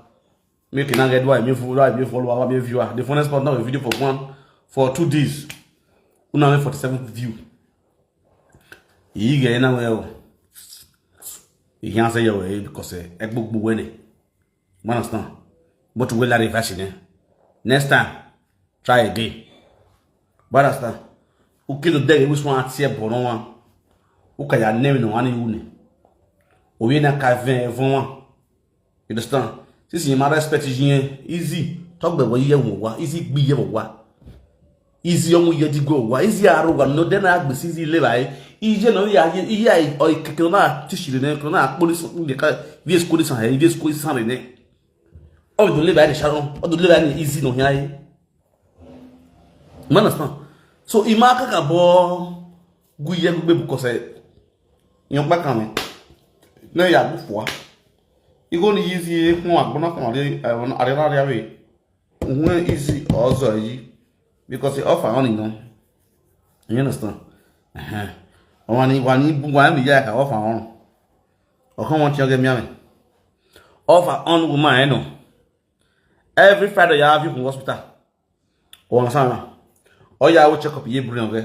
Make na get why me follow, why me follow, why me viewer. The funniest part now a video for one for two days. Una me forty-seven view. You get na well. You can't say your way because eh, egbogbo wene. You understand? But we la reverse, eh? Next time, try again. You understand? Ukido dege which one at here bono one. Uka ya name no one uni. Oye na ka ven evon one. You understand? Since you ma respect you easy. Talk the way you wa easy be you wa. Easy ọmụ ihe dị go wa easy arụ wa no dị na agbịsị easy ile anyị. Ihe na ya ihe anyị ọ ikeke na tishiri na ekere na akpọrọ isi ndị ka vie skuli sa ha vie skuli sa ne. Ọ dị leba anyị sharon ọ dị leba anyị easy no ya anyị. You understand? So ime aka ka bụ gu ihe gugbe bụ kọsị. Nyọkpa ka mi na ya gbufuwa. Igo ni easy nwa agbọna kwa arị arị arị arị. Nwe easy ọzọ yi because the offer on no. You understand? Uh-huh. Wani wani wani ya ka offer on. Ọkọ wọn ti ọgẹ mi ame. Offer on woman ẹ no. Every Friday you have you from hospital. Wọn sana. Ọ ya wo check up ye bring ọgẹ.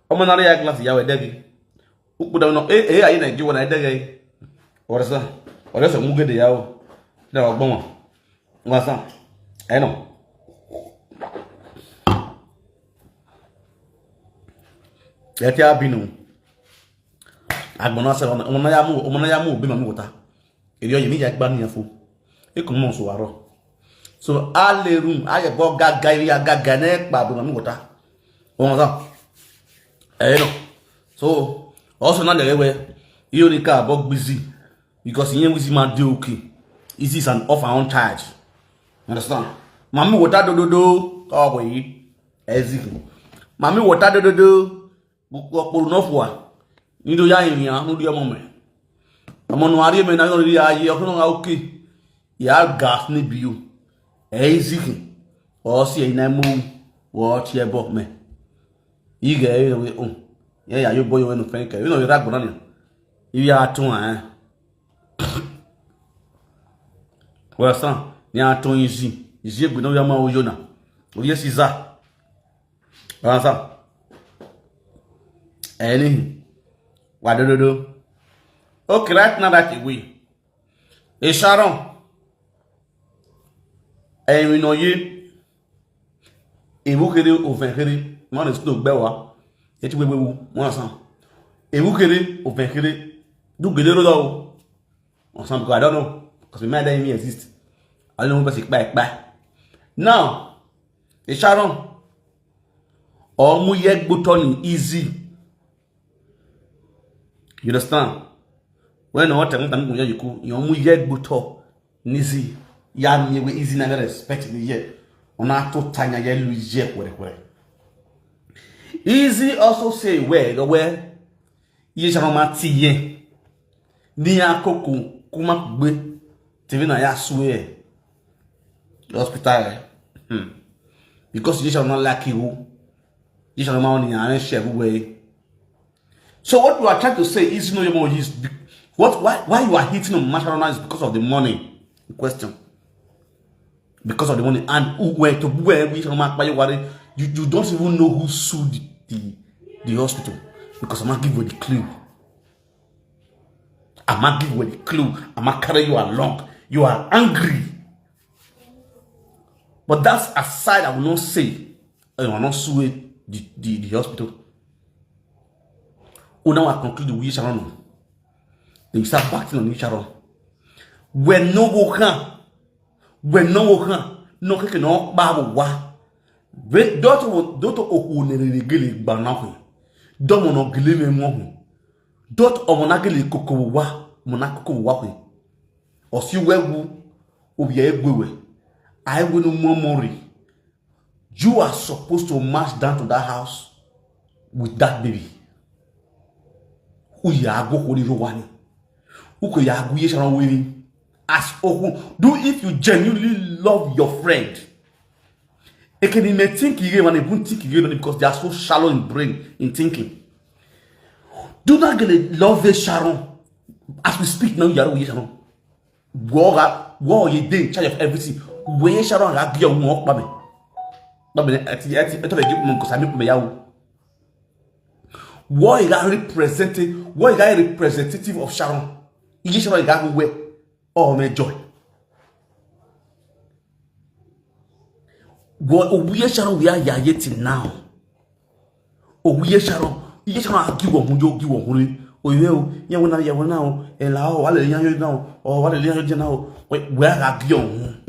Ọmọ na ya glass ya we degi. Ukpu da no eh eh ayi na gi wona degi. Orasa. Orasa mu gede ya o. Na ọgbọn wọn. Ngasa. Eno. Ete abinu. Agbona se, ọmọ na ya mu, ọmọ na ya mu obi Mami Water. Eri oye ni ya gba ni ya fo. E kun mo so aro. So, a le room, a ye bo gaga, ya gaga ne pa obi Mami Water. Ọmọ sa. Eh, no. So, also na le we. Iyo ni ka bo busy. Because he ain't with my do okay. This is an off and on charge. You understand? Mami Water do do do. Oh, boy. Easy. Mami Water do do do. Okporo no fua. Ni do ya yin ya, no do ya mo me. Omo no ari me na yo ri aye, o no okay. Ya gas ni biu. Easy. O si e na mo. Wo ti e bo me. Ige e we o. Ya ya yo boy we no fenke. You know you rag banana. You ya tun eh. Well, son, ni a tun easy. Easy gbe no ya ma o yo na. O ye si za. Understand? Anything. Wa do do do. Okay, right now that we. E Sharon. E mi no ye. E bu kere o fen kere. Mo na sto gbe wa. E ti we we wu. Mo na san. E bu kere o fen kere. Du gele ro do. Mo san, because I don't know. Because my mind doesn't even exist. I don't know what to buy. Now, e Sharon. Or mu ye gbuto ni easy. You understand? When I want to, I'm going to you. You mu ye gbuto ni easy. Ya mi we easy na respect ni ye. Ona to tanya ye lu ye kwere kwere. Easy also say where the where ye Sharon ma ti ye. Ni akoko kuma gbe. T V na ya swear. Hospital. Hmm. Because ye Sharon like you. Ye Sharon ma oni ya share way. So what you are trying to say is no your money is what why why you are hitting on Masharona is because of the money in question. Because of the money and who were to where we from Akpayo Ware, you, you don't even know who sued the, the, the hospital because I'm not giving you the clue. I'm not giving you the clue. I'm not carrying you along. You are angry. But that's aside, I will not say you are not suing the, the, the hospital. Una wa conclude with each other. Then you start backing on each other. When no go can, when no go can, no can no ba wa. Ve dot wo dot o ku ne re gele gba na ko. Do mo no gele me mo ho. Dot o mo na gele koko wa, mo na koko wa ko. O si we wu, o bi e gbe we. I will no more mori. You are supposed to march down to that house with that baby. Who ya go holy rowani? Who ko ya go ye Sharon wini? As oku, do if you genuinely love your friend. Ekeni may think you and even think you because they are so shallow in brain, in thinking. Do not get a love Sharon. As we speak now, you are with Sharon. Wo ga wo ye dey in charge of everything. Wo ye Sharon ga gi ohun opa me. No be eti eti eto be gi mo ko sami ko me yawo. Wo ga representative, wo ga representative of Sharon. Iye Sharon ga we. Oh me joy. Wo owiye Sharon we are yet now. Owiye Sharon, iye Sharon agi wo hun yo gi wo hun re. Oye o, ye wo na ye wo na o. E la o, wa le yan yo na o. O wa le yan yo je na o. We we agi ohun.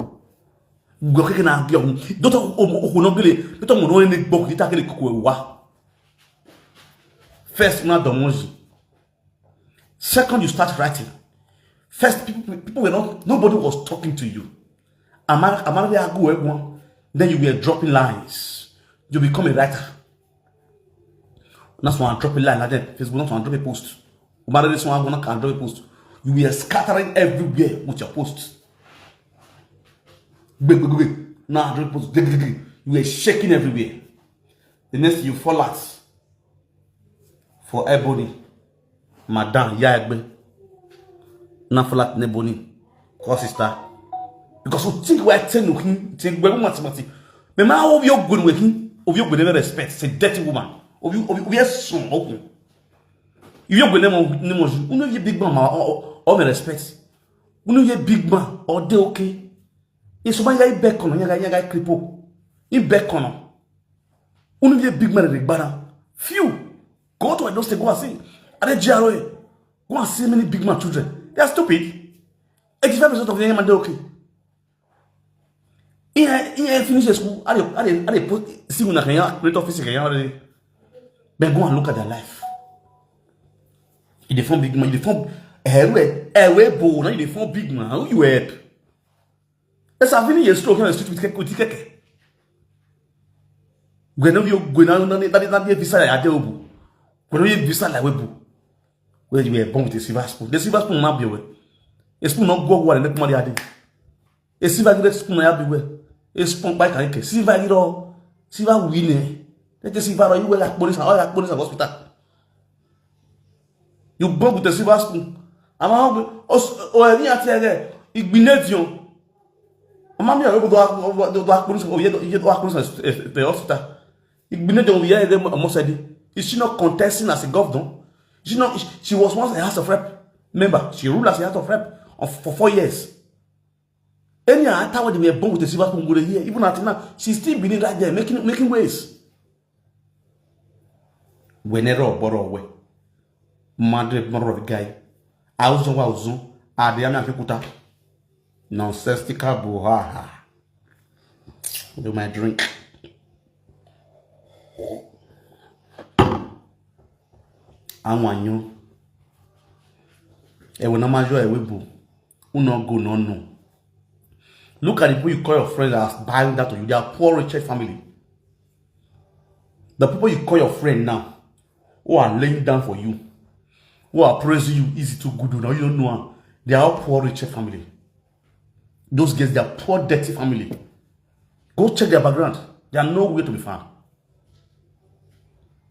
Wo keke na agi ohun. Doto o mo o no gele, doto mo no ni gbo ki ta gele koko wa. First na domoji. Second, you start writing. First, people, people were not, nobody was talking to you. Amara, Amara, they are go everyone. Then you were dropping lines. You become a writer. That's why I'm dropping line like that. Facebook, that's why I'm dropping post. Amara, this one, I'm gonna drop a post. You were scattering everywhere with your posts. Gbe, gbe, gbe, gbe. Now I'm dropping post. Gbe, gbe, gbe. You were shaking everywhere. The next, you fall out for Ebony, Madam Yagbe, na flat Nebony, call sister. Because you think we are ten, you think we are mathematics. Me ma obi ogun we hin, obi ogun never respect. Say dirty woman. Obi obi obi son ogun. You ogun name name you. You know you big man ma all me respect. You know you big man all day okay. It's my guy back on, your guy cripple. In back on. Unu ye big man de gbara. Few. Go to Edo State, go and see. Are they G R A? Go and see many big man children. They are stupid. Eighty-five percent of the young man, they okay. He, he finish the school. Are they, are they, are they put, see when I can create office, can already. Then go and look at their life. If they form big man, if they form, eh, we, eh, we bo, now they form big man. Who you help? Esa fini ye stroke na street with keke, with keke. Gwe no yo, gwe na, na, na, na, na visa ya de obu. Gwe no ye visa la we bu. Where you were born with a silver spoon. The silver spoon na be we. A spoon no go go and make money ade. A silver grade spoon na ya be we. A spoon by keke. Silver grade. Silver wine. Take a silver, you were like police, all like police and hospital. You born with a silver spoon. I'm a hungry. Oh, any at here. Igbination. Mama mi aro do do do akpurus o ye do akpurus the hospital. Igbination o ye de mo said. Is she not contesting as a governor? She not. She was once a House of Rep member. She ruled as a House of Rep of, for four years. Any other when they were born with a silver spoon go here. Even at now, she's still been right there making making ways. Wenere oboro we. Madre moro guy. Auzo wa uzo. Adriana Kikuta. Nonsensical buhaha. Do my drink. Anwanyo. Ewe na majo ewe bu. Uno go no no. Look at the people you call your friends as buying that to you. They are poor wretched family. The people you call your friend now, who are laying down for you, who are praising you, easy too good, now you don't know. They are all poor wretched family. Those girls, they are poor, dirty family. Go check their background. They are nowhere to be found.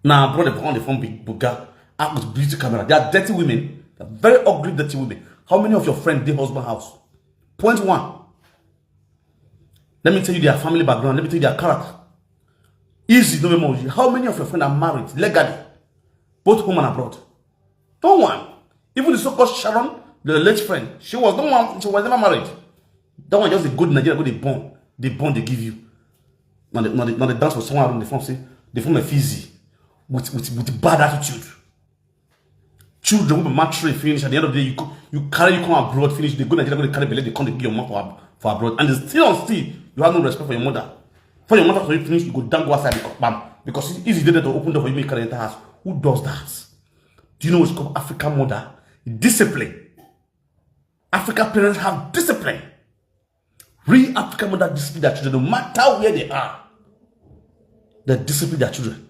Now, abroad, they found they found big buga out with beauty camera. They are dirty women. They are very ugly, dirty women. How many of your friends they husband house? Point one. Let me tell you their family background. Let me tell you their character. Easy, no more. How many of your friends are married legally, both home and abroad? No one. Even the so-called Sharon, the late friend, she was no one. She was never married. That one just a good Nigeria, good they born, they born, they give you. Now the, now the, now the dance for someone around the phone say they form a fizzy with with with bad attitude. Children will be married finish. At the end of the day, you co- you carry you come abroad finish. They go Nigeria, go they carry belle, they come they give your mom for, ab- for abroad, and they still on still. You have no respect for your mother. For your mother, so you finish, you go down go outside the bam because it's easy there to open door for you make carry enter house. Who does that? Do you know what's called African mother? Discipline. African parents have discipline. Real African mother discipline their children no matter where they are. They discipline their children.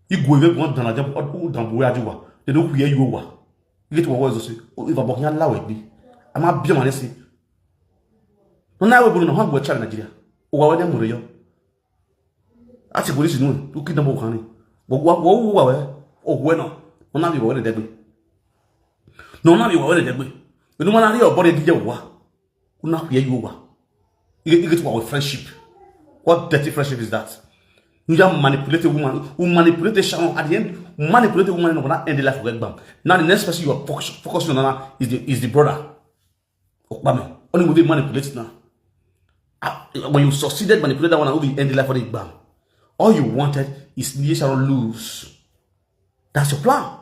You go even one dana jab or who down where you are. They don't where you are. You get what was say. Oh, if I walk here, allow it be. I'm a be man say. No na we go no hang we child Nigeria. O wa we dem mo yo. Ati police no. You kid number one. But what what what we? Oh, we no. No na be we dey gbe. No na be we dey gbe. No man na your body dey wa. Una hear you wa. You get you get our friendship. What dirty friendship is that? You just manipulate a woman. You manipulate a shaman at the end. Manipulate a woman and not end the life of that bam. Now the next person you are focus, focusing on now is the is the brother. Okpame. Only with manipulate now. Ah, when you succeeded manipulate that one, I will be end the life of the bam. All you wanted is Sharon lose. That's your plan.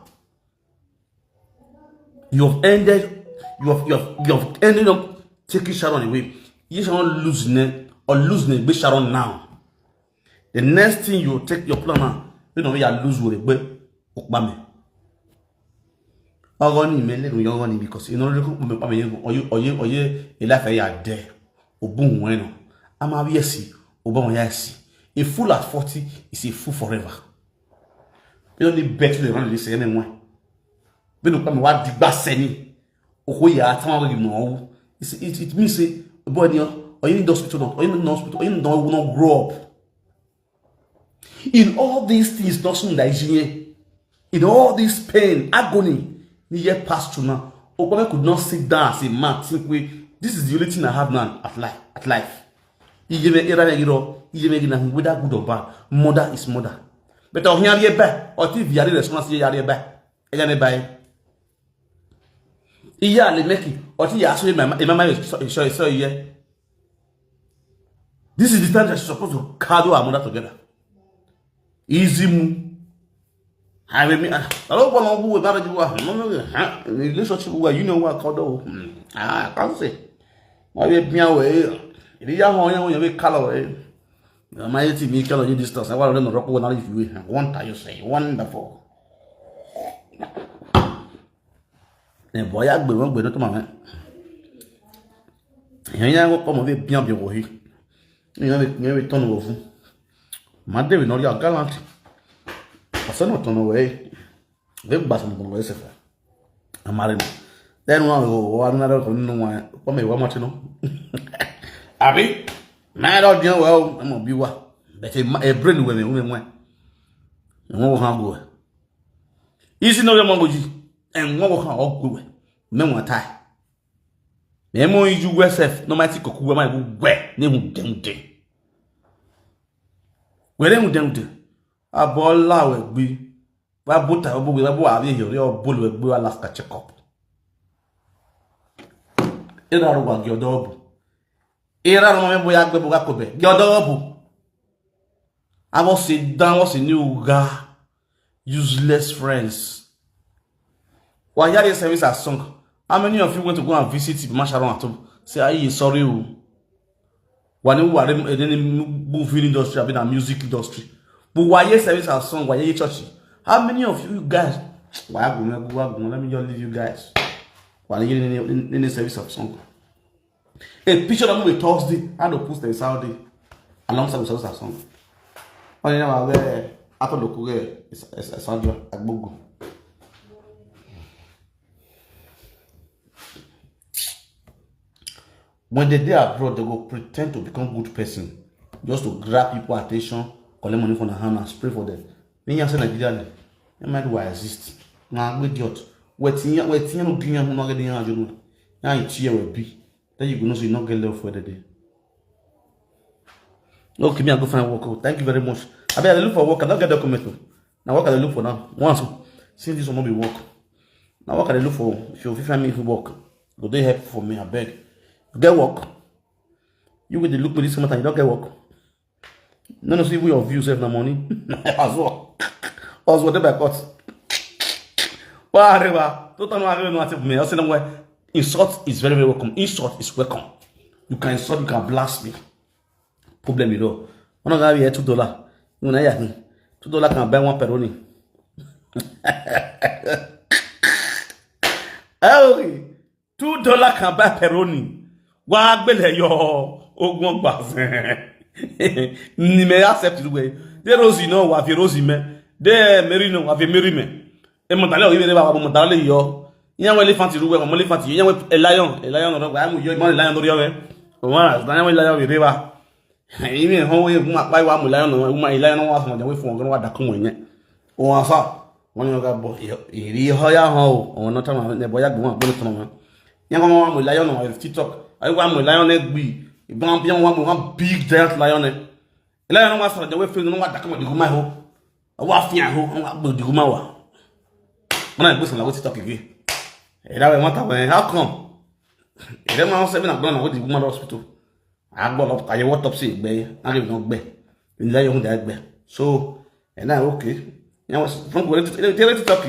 You have ended. You have you have you have ended up taking Sharon away. You Sharon lose ne or lose ne be Sharon now. The next thing you take your plan now. You know you lose with it, but Okpame. Ọgọ ni mele no yọgọ ni because you know you come Okpame you or you or you or you a life ya there. Obun weno. Ama bi esi. Obama ya esi. A fool at forty is a fool forever. You don't need bet to run this anymore. Binu kama wa digba seni. Oko ya tama wa no. It it means say boy ni or you need hospital not or you need hospital or you don't grow up. In all these things not soon that is here. In all this pain, agony, ni year passed through now. Obama could not sit down as a man think we this is the only thing I have now at life at life. Iyeme era ya giro, iyeme gina whether good or bad. Mother is mother. But on here be, or T V are response here be. Ejane bai. Iya le make or ti ya so my my my so so so yeah. This is the time that she's supposed to cuddle her mother together. Easy mu. I mean, I don't want to go with marriage. Relationship where you know what called though. I can't say. Why we be away? It is how you know we color. My team, you color you distance. I want to rock one if you want. You say wonderful. Ẹ bọ ya gbè wọn gbè ní tó máa mẹ. Ìyẹn yẹn kọ́ mọ̀ bí bíyàn bí wọ̀ yìí. Ìyẹn bí ìyẹn bí tọ́nu wọ̀ fún. Màá dèrè náà rí àgáláǹtì. Ọ̀sẹ̀ náà tọ́nu wọ̀ yìí. Bí gbà sọ̀rọ̀ gbọ̀ngàn ẹsẹ̀ fẹ́. Àmàlẹ́ nù. Lẹ́nu wọn ò wọ́n wá nínú ẹ̀rọ nínú wọn. Pọ́nmọ̀ ìwà mọ́tí nù. Àbí? Náà lọ dín wẹ̀ ọ́. Ẹ mọ̀ bí wà. Bẹ̀tẹ̀ ẹ̀ brain wẹ̀ mi wẹ̀ wẹ̀. Ìwọ̀n wọ̀ hàn gò wẹ̀. Isi na ọrịa mmanwụ ji enwe ọgwụ ha ọgwụ we menwe taa. Na eme onye ji ugwe sef na maiti koku we ma gwe ne hu dende. Were hu dende. Abọla we gbi. Wa buta obu we wa bu abi yo yo bolu we gbi wa last check up. Ina ro wa gi odo obu. Ira ro mo me boya gbe boga ko be. Gi odo obu. I was sit down, was in new ga. Useless friends. Why are you service a song? How many of you went to go and visit Masharon at home? Say, are you sorry? When you are in the movie industry, I've been a music industry. But why you service a song? Why you church? How many of you guys? Why I go, why I go, let me just leave you guys. Why are you in the service of song? A picture of me Thursday, I don't post the Saudi alongside with Saudi song. Onye na wa we ato do kuge Sandra Agbogu. When they dey abroad, they go pretend to become good person just to grab people attention, collect money from the hand and spray for them. When you say Nigeria, they might do exist. Na we idiot. Wetin wetin no giyan no get yan junu. Na idiot we be. Then you go know say you no get love for the day. Okay, me I go find work. Oh. Thank you very much. I mean, I dey look for work. I don't get document. Oh. Now work I dey look for now. Once oh, since this one no be work. Now work I dey look for. If you fit find me if you work, go dey help for me. I beg. Get work. You go dey look me this matter. You don't get work. No, no, see we your view save na money. As well. As well, they by cut. Whatever. Don't know how no active me. I say no way. Insult is very, very welcome. Insult is welcome. You can insult, you can blast me. Problem you know. One of that here two dollar. You know yeah. Two dollar can buy one peroni. Okay. Two dollar can buy peroni. Wa gbele yo ogun ogba. Ni me accept it way. De Rosie no wa fi Rosie me. De Mary no wa fi Mary me. E mo dale o ibe ba mo dale yo. Yan we elephant ru we mo elephant yo. Yan we a lion, a lion no wa mu yo mo lion do yo we. O wa na yan we lion we ba. Ime ho we ma pa wa mu lion no, ma lion no wa so mo we fun ogun wa da kun mo yen. O wa sa. Wọ́n ní ọ̀gá bọ̀ ìrí ọ̀yá hàn o. Ọ̀nà táwọn ẹ̀ bọ̀ yàgbé wọn àgbọ̀nà tán wọn. Yẹn kọ́ wọn wà mọ̀ lion on TikTok. Ayé wà mọ̀ lion ẹ̀ gbì. Ìbọn bí wọn wà mọ̀ wọn big giant lion ẹ̀. Lion wọn wà sọ̀rọ̀ jẹ́ wọ́n fẹ́ wọn wà dàkọ́ mọ̀ dìgún máa hó. Wọ́n wà fi hàn hó wọn wà gbé dìgún máa wà. Wọ́n náà gbèsè làwọn TikTok gé. Ẹ̀dá wẹ̀ wọ́n tàwọn ẹ̀ how come? Ẹ̀dá máa ń sẹ́mi nàgbọ́n náà wọ́n dìgún máa lọ hospital. Agbọ́n lọ àyẹ̀wò autopsy ìgbẹ́ yẹn. Á lè fi wọn gbẹ. Ilé ayé òun dà gbẹ. So ẹ̀ náà okay. Yẹn wọ́n fún kò lè tẹ́lẹ̀ TikTok.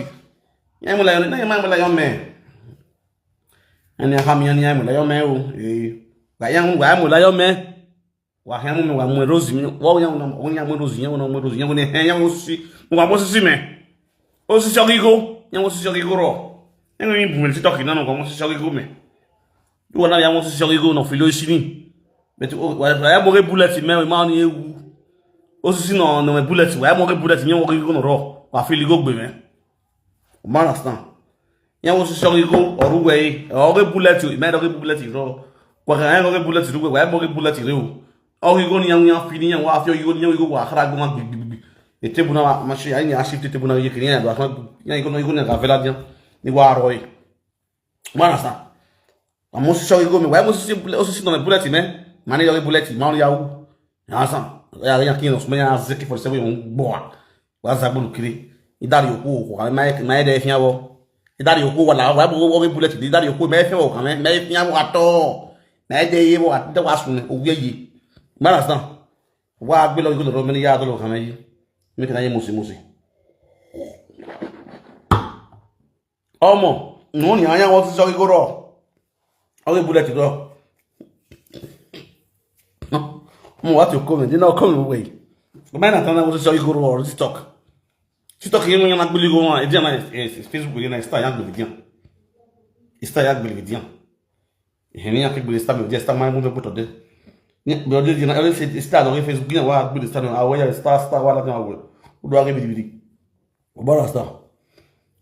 Yẹn mú lion náà yẹn máa mú lion mẹ́. Ẹni afá mi yẹn ni yẹn mú lion mẹ́ o. Ee wà yẹn wà yẹn mú lion mẹ́. Wà yẹn mú mi wà mú rose mi wọ́n yẹn wọ́n yẹn mú rose yẹn wọ́n mú rose yẹn wọ́n ni ẹ̀ yẹn wọ́n sisi mo wà mú sisi mẹ́. Ó sisi ọkọ̀ igbó yẹn wọ́n sisi ọkọ̀ igbó rọ̀. Yẹn wọ́n yẹn bùnmẹ̀ TikTok náà wọ́n mú sisi ọkọ̀ igbó mẹ́. Iwọ na ya mo sisi ọkọ igo na filo isini. But o wa ya mo re bullet me ma ni ewu. O sisi no no me bullet wa ya mo re bullet me wo igo no ro. Wa fili go gbe me. O ma understand. Ya mo sisi ọkọ igo oru we. O re bullet me do re bullet ro. Wa ka ya mo re bullet ru we wa ya mo re bullet re o. O igo ni ya ya fini ya wa fi igo ni ya igo wa khara go ma gbi gbi gbi. E tebu na ma shi ya ni a shift tebu na ye kini ya do ma ya igo no igo ni ga vela dia. Ni wa ro e. Mana sa. Amo sisi ọkọ igo me. Wa mo sisi bule o sisi no me bullet me. Mani yo bullet ma on ya wu. Ya sa. Ya ya kin no suma ya zeki for seven mo gbo. Wa za gbulu kiri. Idari yoku ko ka ma ma de fi awo. Idari yoku wala wa bo wo bullet di idari yoku me fi wo ka me me fi awo ato. Me de ye wo ato wa sun o ye yi. Mana sa. Wa gbe lo igo lo me ni ya do lo ka me yi. Me kana ye musi musi. Omo, no ni anya what is going on. Oge bullet go. Mo wa to come, they not come away. Come on, I don't know what is going on. This talk. This talk, you know, you're not really going on. It's not Facebook, you know, it's not going to be. It's not going to be. He ni akigbe star me dey star my movie put today. Ni be dey na every say star on Facebook na wa gbe star na wa ya star star wa la na wa. U do age bidi bidi. U bara star.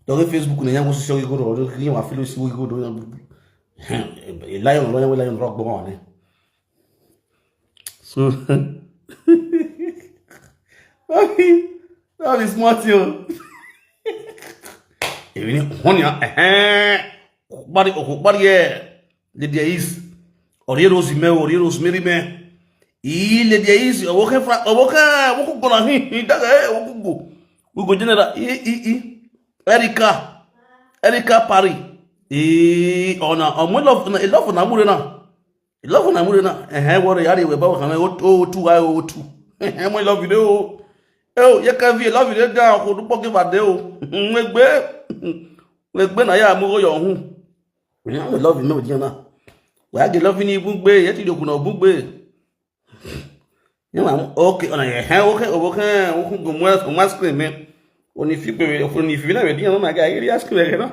Do Facebook na yan go so go do do ni wa feel si go do. E lion lo yan we lion rock bo wa ni. So that is smart yo. Èmi ni wọ́n ni ẹ̀hẹ́n. Okpari, okpari, yeah. Lady East. Ori Rosemary, Ori Rosemary me. Ii, Lady East, owoke fra, owoke, owoke go na hi, hi, daga, eh, owoke go. We go general, i, i, i. Erica. Erica Parry. Ii, ona, omo love, na, love na mure na. Love na mure na. Eh, eh, worry, yari we ba wa kame, o, o, two, I, o, two. Eh, eh, mo love you, o. Eh, o, ye ka vi, love you, da, ko du po ke ba de, o. Ngbe. Ngbe na ya, mo go yo hu. Nya we love me o dia na. Wa ge love ni bugbe, ye ti do ku na bugbe. Nya ma okay, ona ye he okay, o bo kan o ku go mo o ma screen me. Oni fi pe oni fi na we dia na ga ye screen we na.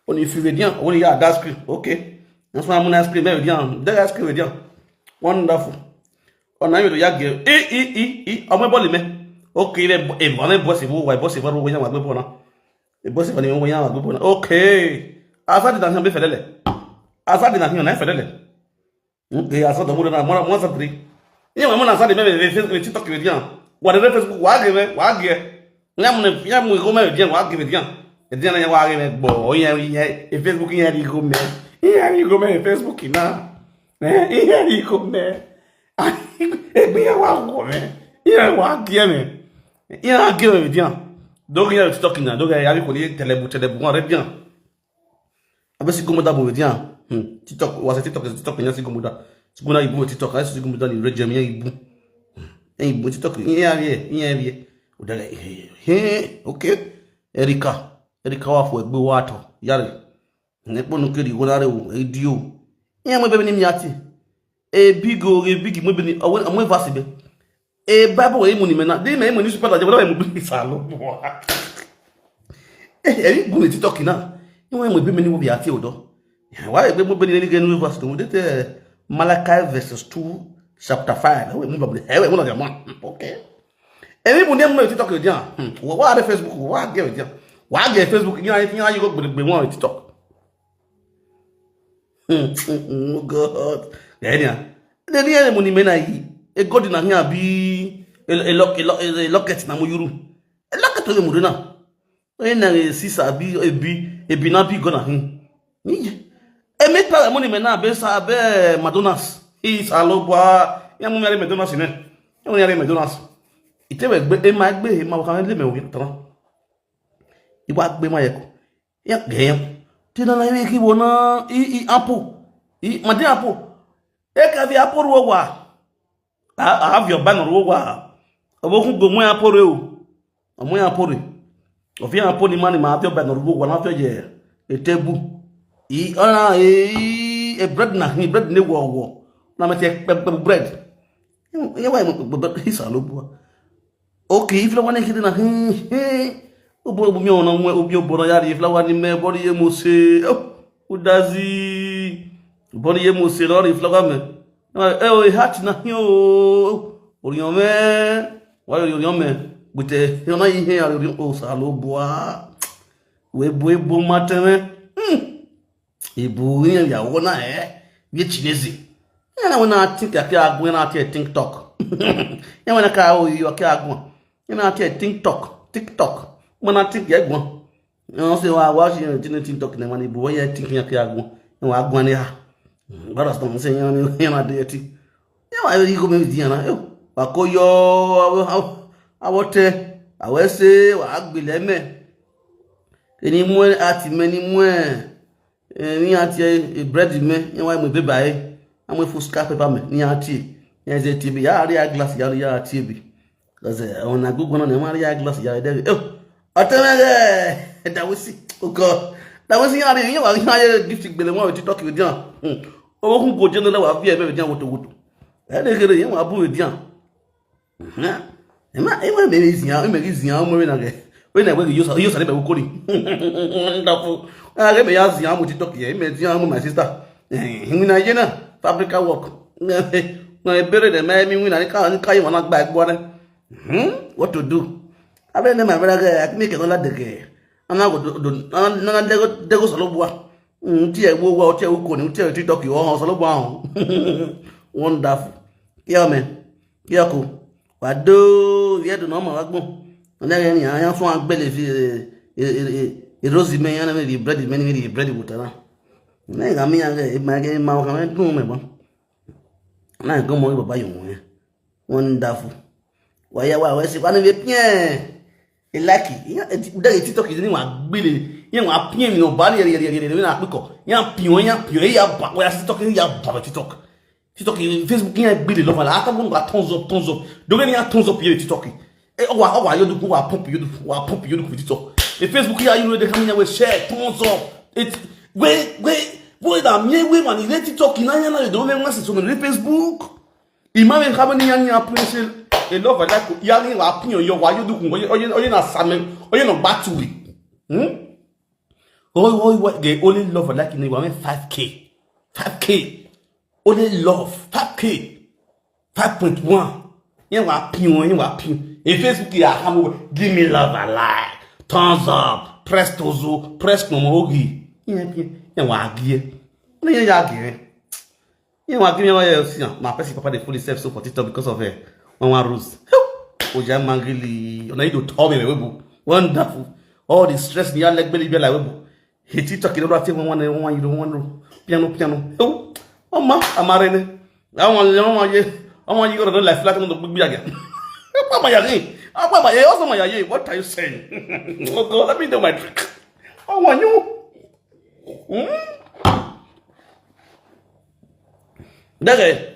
Oni fi we dia, oni ya da screen. Okay. That's why I'm on screen me we dia. Da screen we dia. Wonderful. Ona mi do ya ge. I i i i o mo boli me. Okay, le e mo le boss wo wa boss wo wo ya ma gbe bo na. E boss wo ni wo ya ma gbe bo na. Okay. Asa di na be felele. Asa di na na felele. Okay, asa do mo na mo na mo sa three. Ni mo na sa di me me Facebook, TikTok we dia. Wa de Facebook wa ge me, wa ge. Nya mo ne ya mo go me dia wa ge me dia. E dia na ya wa ge me bo. O ya ya e Facebook ya di go me. Ya di go me Facebook na. Eh, ya di go me. Egbe ya wa go me. Ya wa ge me. Ya ge me dia. Do ge ya TikTok na, do ge ya bi ko ni telebu telebu wa re dia. Abe si gomo da bo dia. Hmm. TikTok, wa se TikTok, TikTok nya si gomo da. Si gomo da ibu TikTok, abe si gomo da ni re je mi ibu. Eh, ibu TikTok, iya ye, iya ye. O da le, he, okay. Erica, Erica wa fo egbe wa to. Yare. Ne po nu kiri wo na re o, e di o. Iya mo be ni mi ati. E big o, e big mo be ni, awe, awe vasi be. E Bible we mu ni me na. Di me mu ni super da je, wala mu bi sa lo. E, e, gu ni TikTok na. Ni wọ́n mọ̀ bí mi ní wọ́n bí àti ọ̀dọ́. Wọ́n á gbé gbogbo ní ẹni gẹ́nu verse tó ń dé tẹ́ Malachi verses two chapter five. Ẹ̀wẹ̀ mú bàbá ẹ̀wẹ̀ mú lọ́jà mọ́. Okay. Èmi mú ní ẹ̀mú TikTok yóò jẹ́. Wọ́n wá rẹ̀ Facebook, wọ́n á gẹ̀ ọ̀jà. Wọ́n á gẹ̀ Facebook, yín ayé yín ayé kó gbèrègbè wọn TikTok. Oh God. Ẹ̀ẹ́dìyàn. Ẹ̀ẹ́dìyàn mú ni mẹ́nà yìí. Egodi na hìn àbí elọ́kẹ̀tì na mo yúrù. Elọ́kẹ̀tì ó lè mú rí náà. Onye na sisa abi ebi ebi na bi gona hin. Emi pa mo ni me na be sa be Madonna's. Is alo bwa. Ya mo mere Madonna's ne. Ya mo mere Madonna's. Ite we gbe e ma gbe e ma ka le me wi tan. Iwa gbe ma ye ko. Ya ge ya. Ti na na iwe ki wo na i i apo. I ma de apo. E ka vi apo ro wa. A a vi oba no ro wa. Obo ku go mo apo re o. Omo ya apo re. Ofi apo ni mani ma afi oba no ro wa na afi je. E tebu. I ona e e bread na ni bread ni wo wo. Na me te pe pe bread. Ye wa mo pe pe isa lo bua. Okay, if lo wa ni kidi na. Obo obo mi ona mo obi obo na ya ri if lo wa ni me body ye mo se. Udazi. Body ye mo se lo ri if lo wa me. E o hat na hin o. Orion me. Wa orion me. Gute yo na ihe ya ri o sa lo bua. We bu ebu mateme. Hmm. Ibu ihe ya wo na e. Ye chinezi. Ya na wena think ya ke agun na ke TikTok. Ya wena ka o yo ke agun. Ya na ke TikTok, TikTok. Mo na think ya gun. Yo se wa wa si ni TikTok na wani bu ya think ya ke agun. Ya wa agun ni ha. Bara sto se ya ni ya na de ti. Ya wa ri ko me di na. Yo. Wa ko yo awote. Awese wa agbele me. Eni mu ati me ni mu e. Eh, mi ati e bread me, e wa mo beba e. Amo fu scarf paper me, ni ati e. Ya ze ti bi ya ri a glass ya ri ya ati e bi. Kaze ona gugu na ne ma ri a glass ya de. Oh. Atamere. Da wisi. Uko. That was here, you are here, gift gbele mo TikTok with you. Owo kun go jeno la wa bi e be dia woto woto. E de kere yin wa bu with you. Ema ema me zian, me zian mo na ge. We na we yo sa yo sa le be ko ni. Wonderful. A ge me ya zian mo TikTok ye, me zian mo my sister. Eh, mi na ye na fabrica work. Na e bere de me mi wi na ka ni ka yi wa na gba egbo re. Hmm? What to do? Abe ne my brother ge, I make it all that ge. Ana go do, do, ana na dego dego solo bua. Mm, ti e wo wa, ti e wo ko ni, ti e TikTok yo ho solo bua ho. Wonderful. Kill me. Kill ko. Wa do, ye do no ma wa gbon. Ana ge ni, a yan fun agbele fi, eh, eh, eh, eh, Rosie me, yan me di bread, me ni di bread buta na. Me ga mi ya ge, ma ge ma ka me dun me bon. Na go mo baba yo mo. Wonderful. Wa ya wa we si, wa ni be pien. E like, ya, e ti, da e TikTok ni wa gbele. Ye wa pien mi no ba ni, ye, ye, ye, ye, na piko. Ya pien, ya pien, ya ba, wa TikTok, ya ba TikTok. TikTok, Facebook, ya gbele love la. Ata mo ba thumbs up, thumbs up. Do ni ya thumbs up ye TikTok. E o wa, o wa yo du ku, wa pump yo du, wa pump yo du ku TikTok. E Facebook ya you know they come here with share, thumbs up. It, we, we, we da mi we man, ile TikTok na ya na do me nwansi so me Facebook. Imagine how many young young people say a love like ya ni wa pin yo wa yo du kun, oye, oye, oye na same, oye no back to it. Hmm? Oi, oi, what the only love like ni wa me five K. Five K. Only love, five K. Five point one. Yen wa pin, yen wa pin. In Facebook ya come over, give me love and like. Thumbs up, press tozo, press no more ogi. Yen pin, yen wa gi. Ni yen ya gi. Yen wa give me my see am. My person papa dey fool himself so for TikTok because of, eh, one one rules. Oja mangili, ona you do tell me we bu. Wonderful. All the stress ni ya leg belly be like we bu. He TikTok you don't think one one, one one you don't want to. Piano, piano. Oh, mama, I'm married. I want, I want you. I want you to life like no big again. Apa ma ya ni? Apa ma ya? Also ma ya ye. What are you saying? Oh God, let me do my trick. I want you. Hmm? That guy.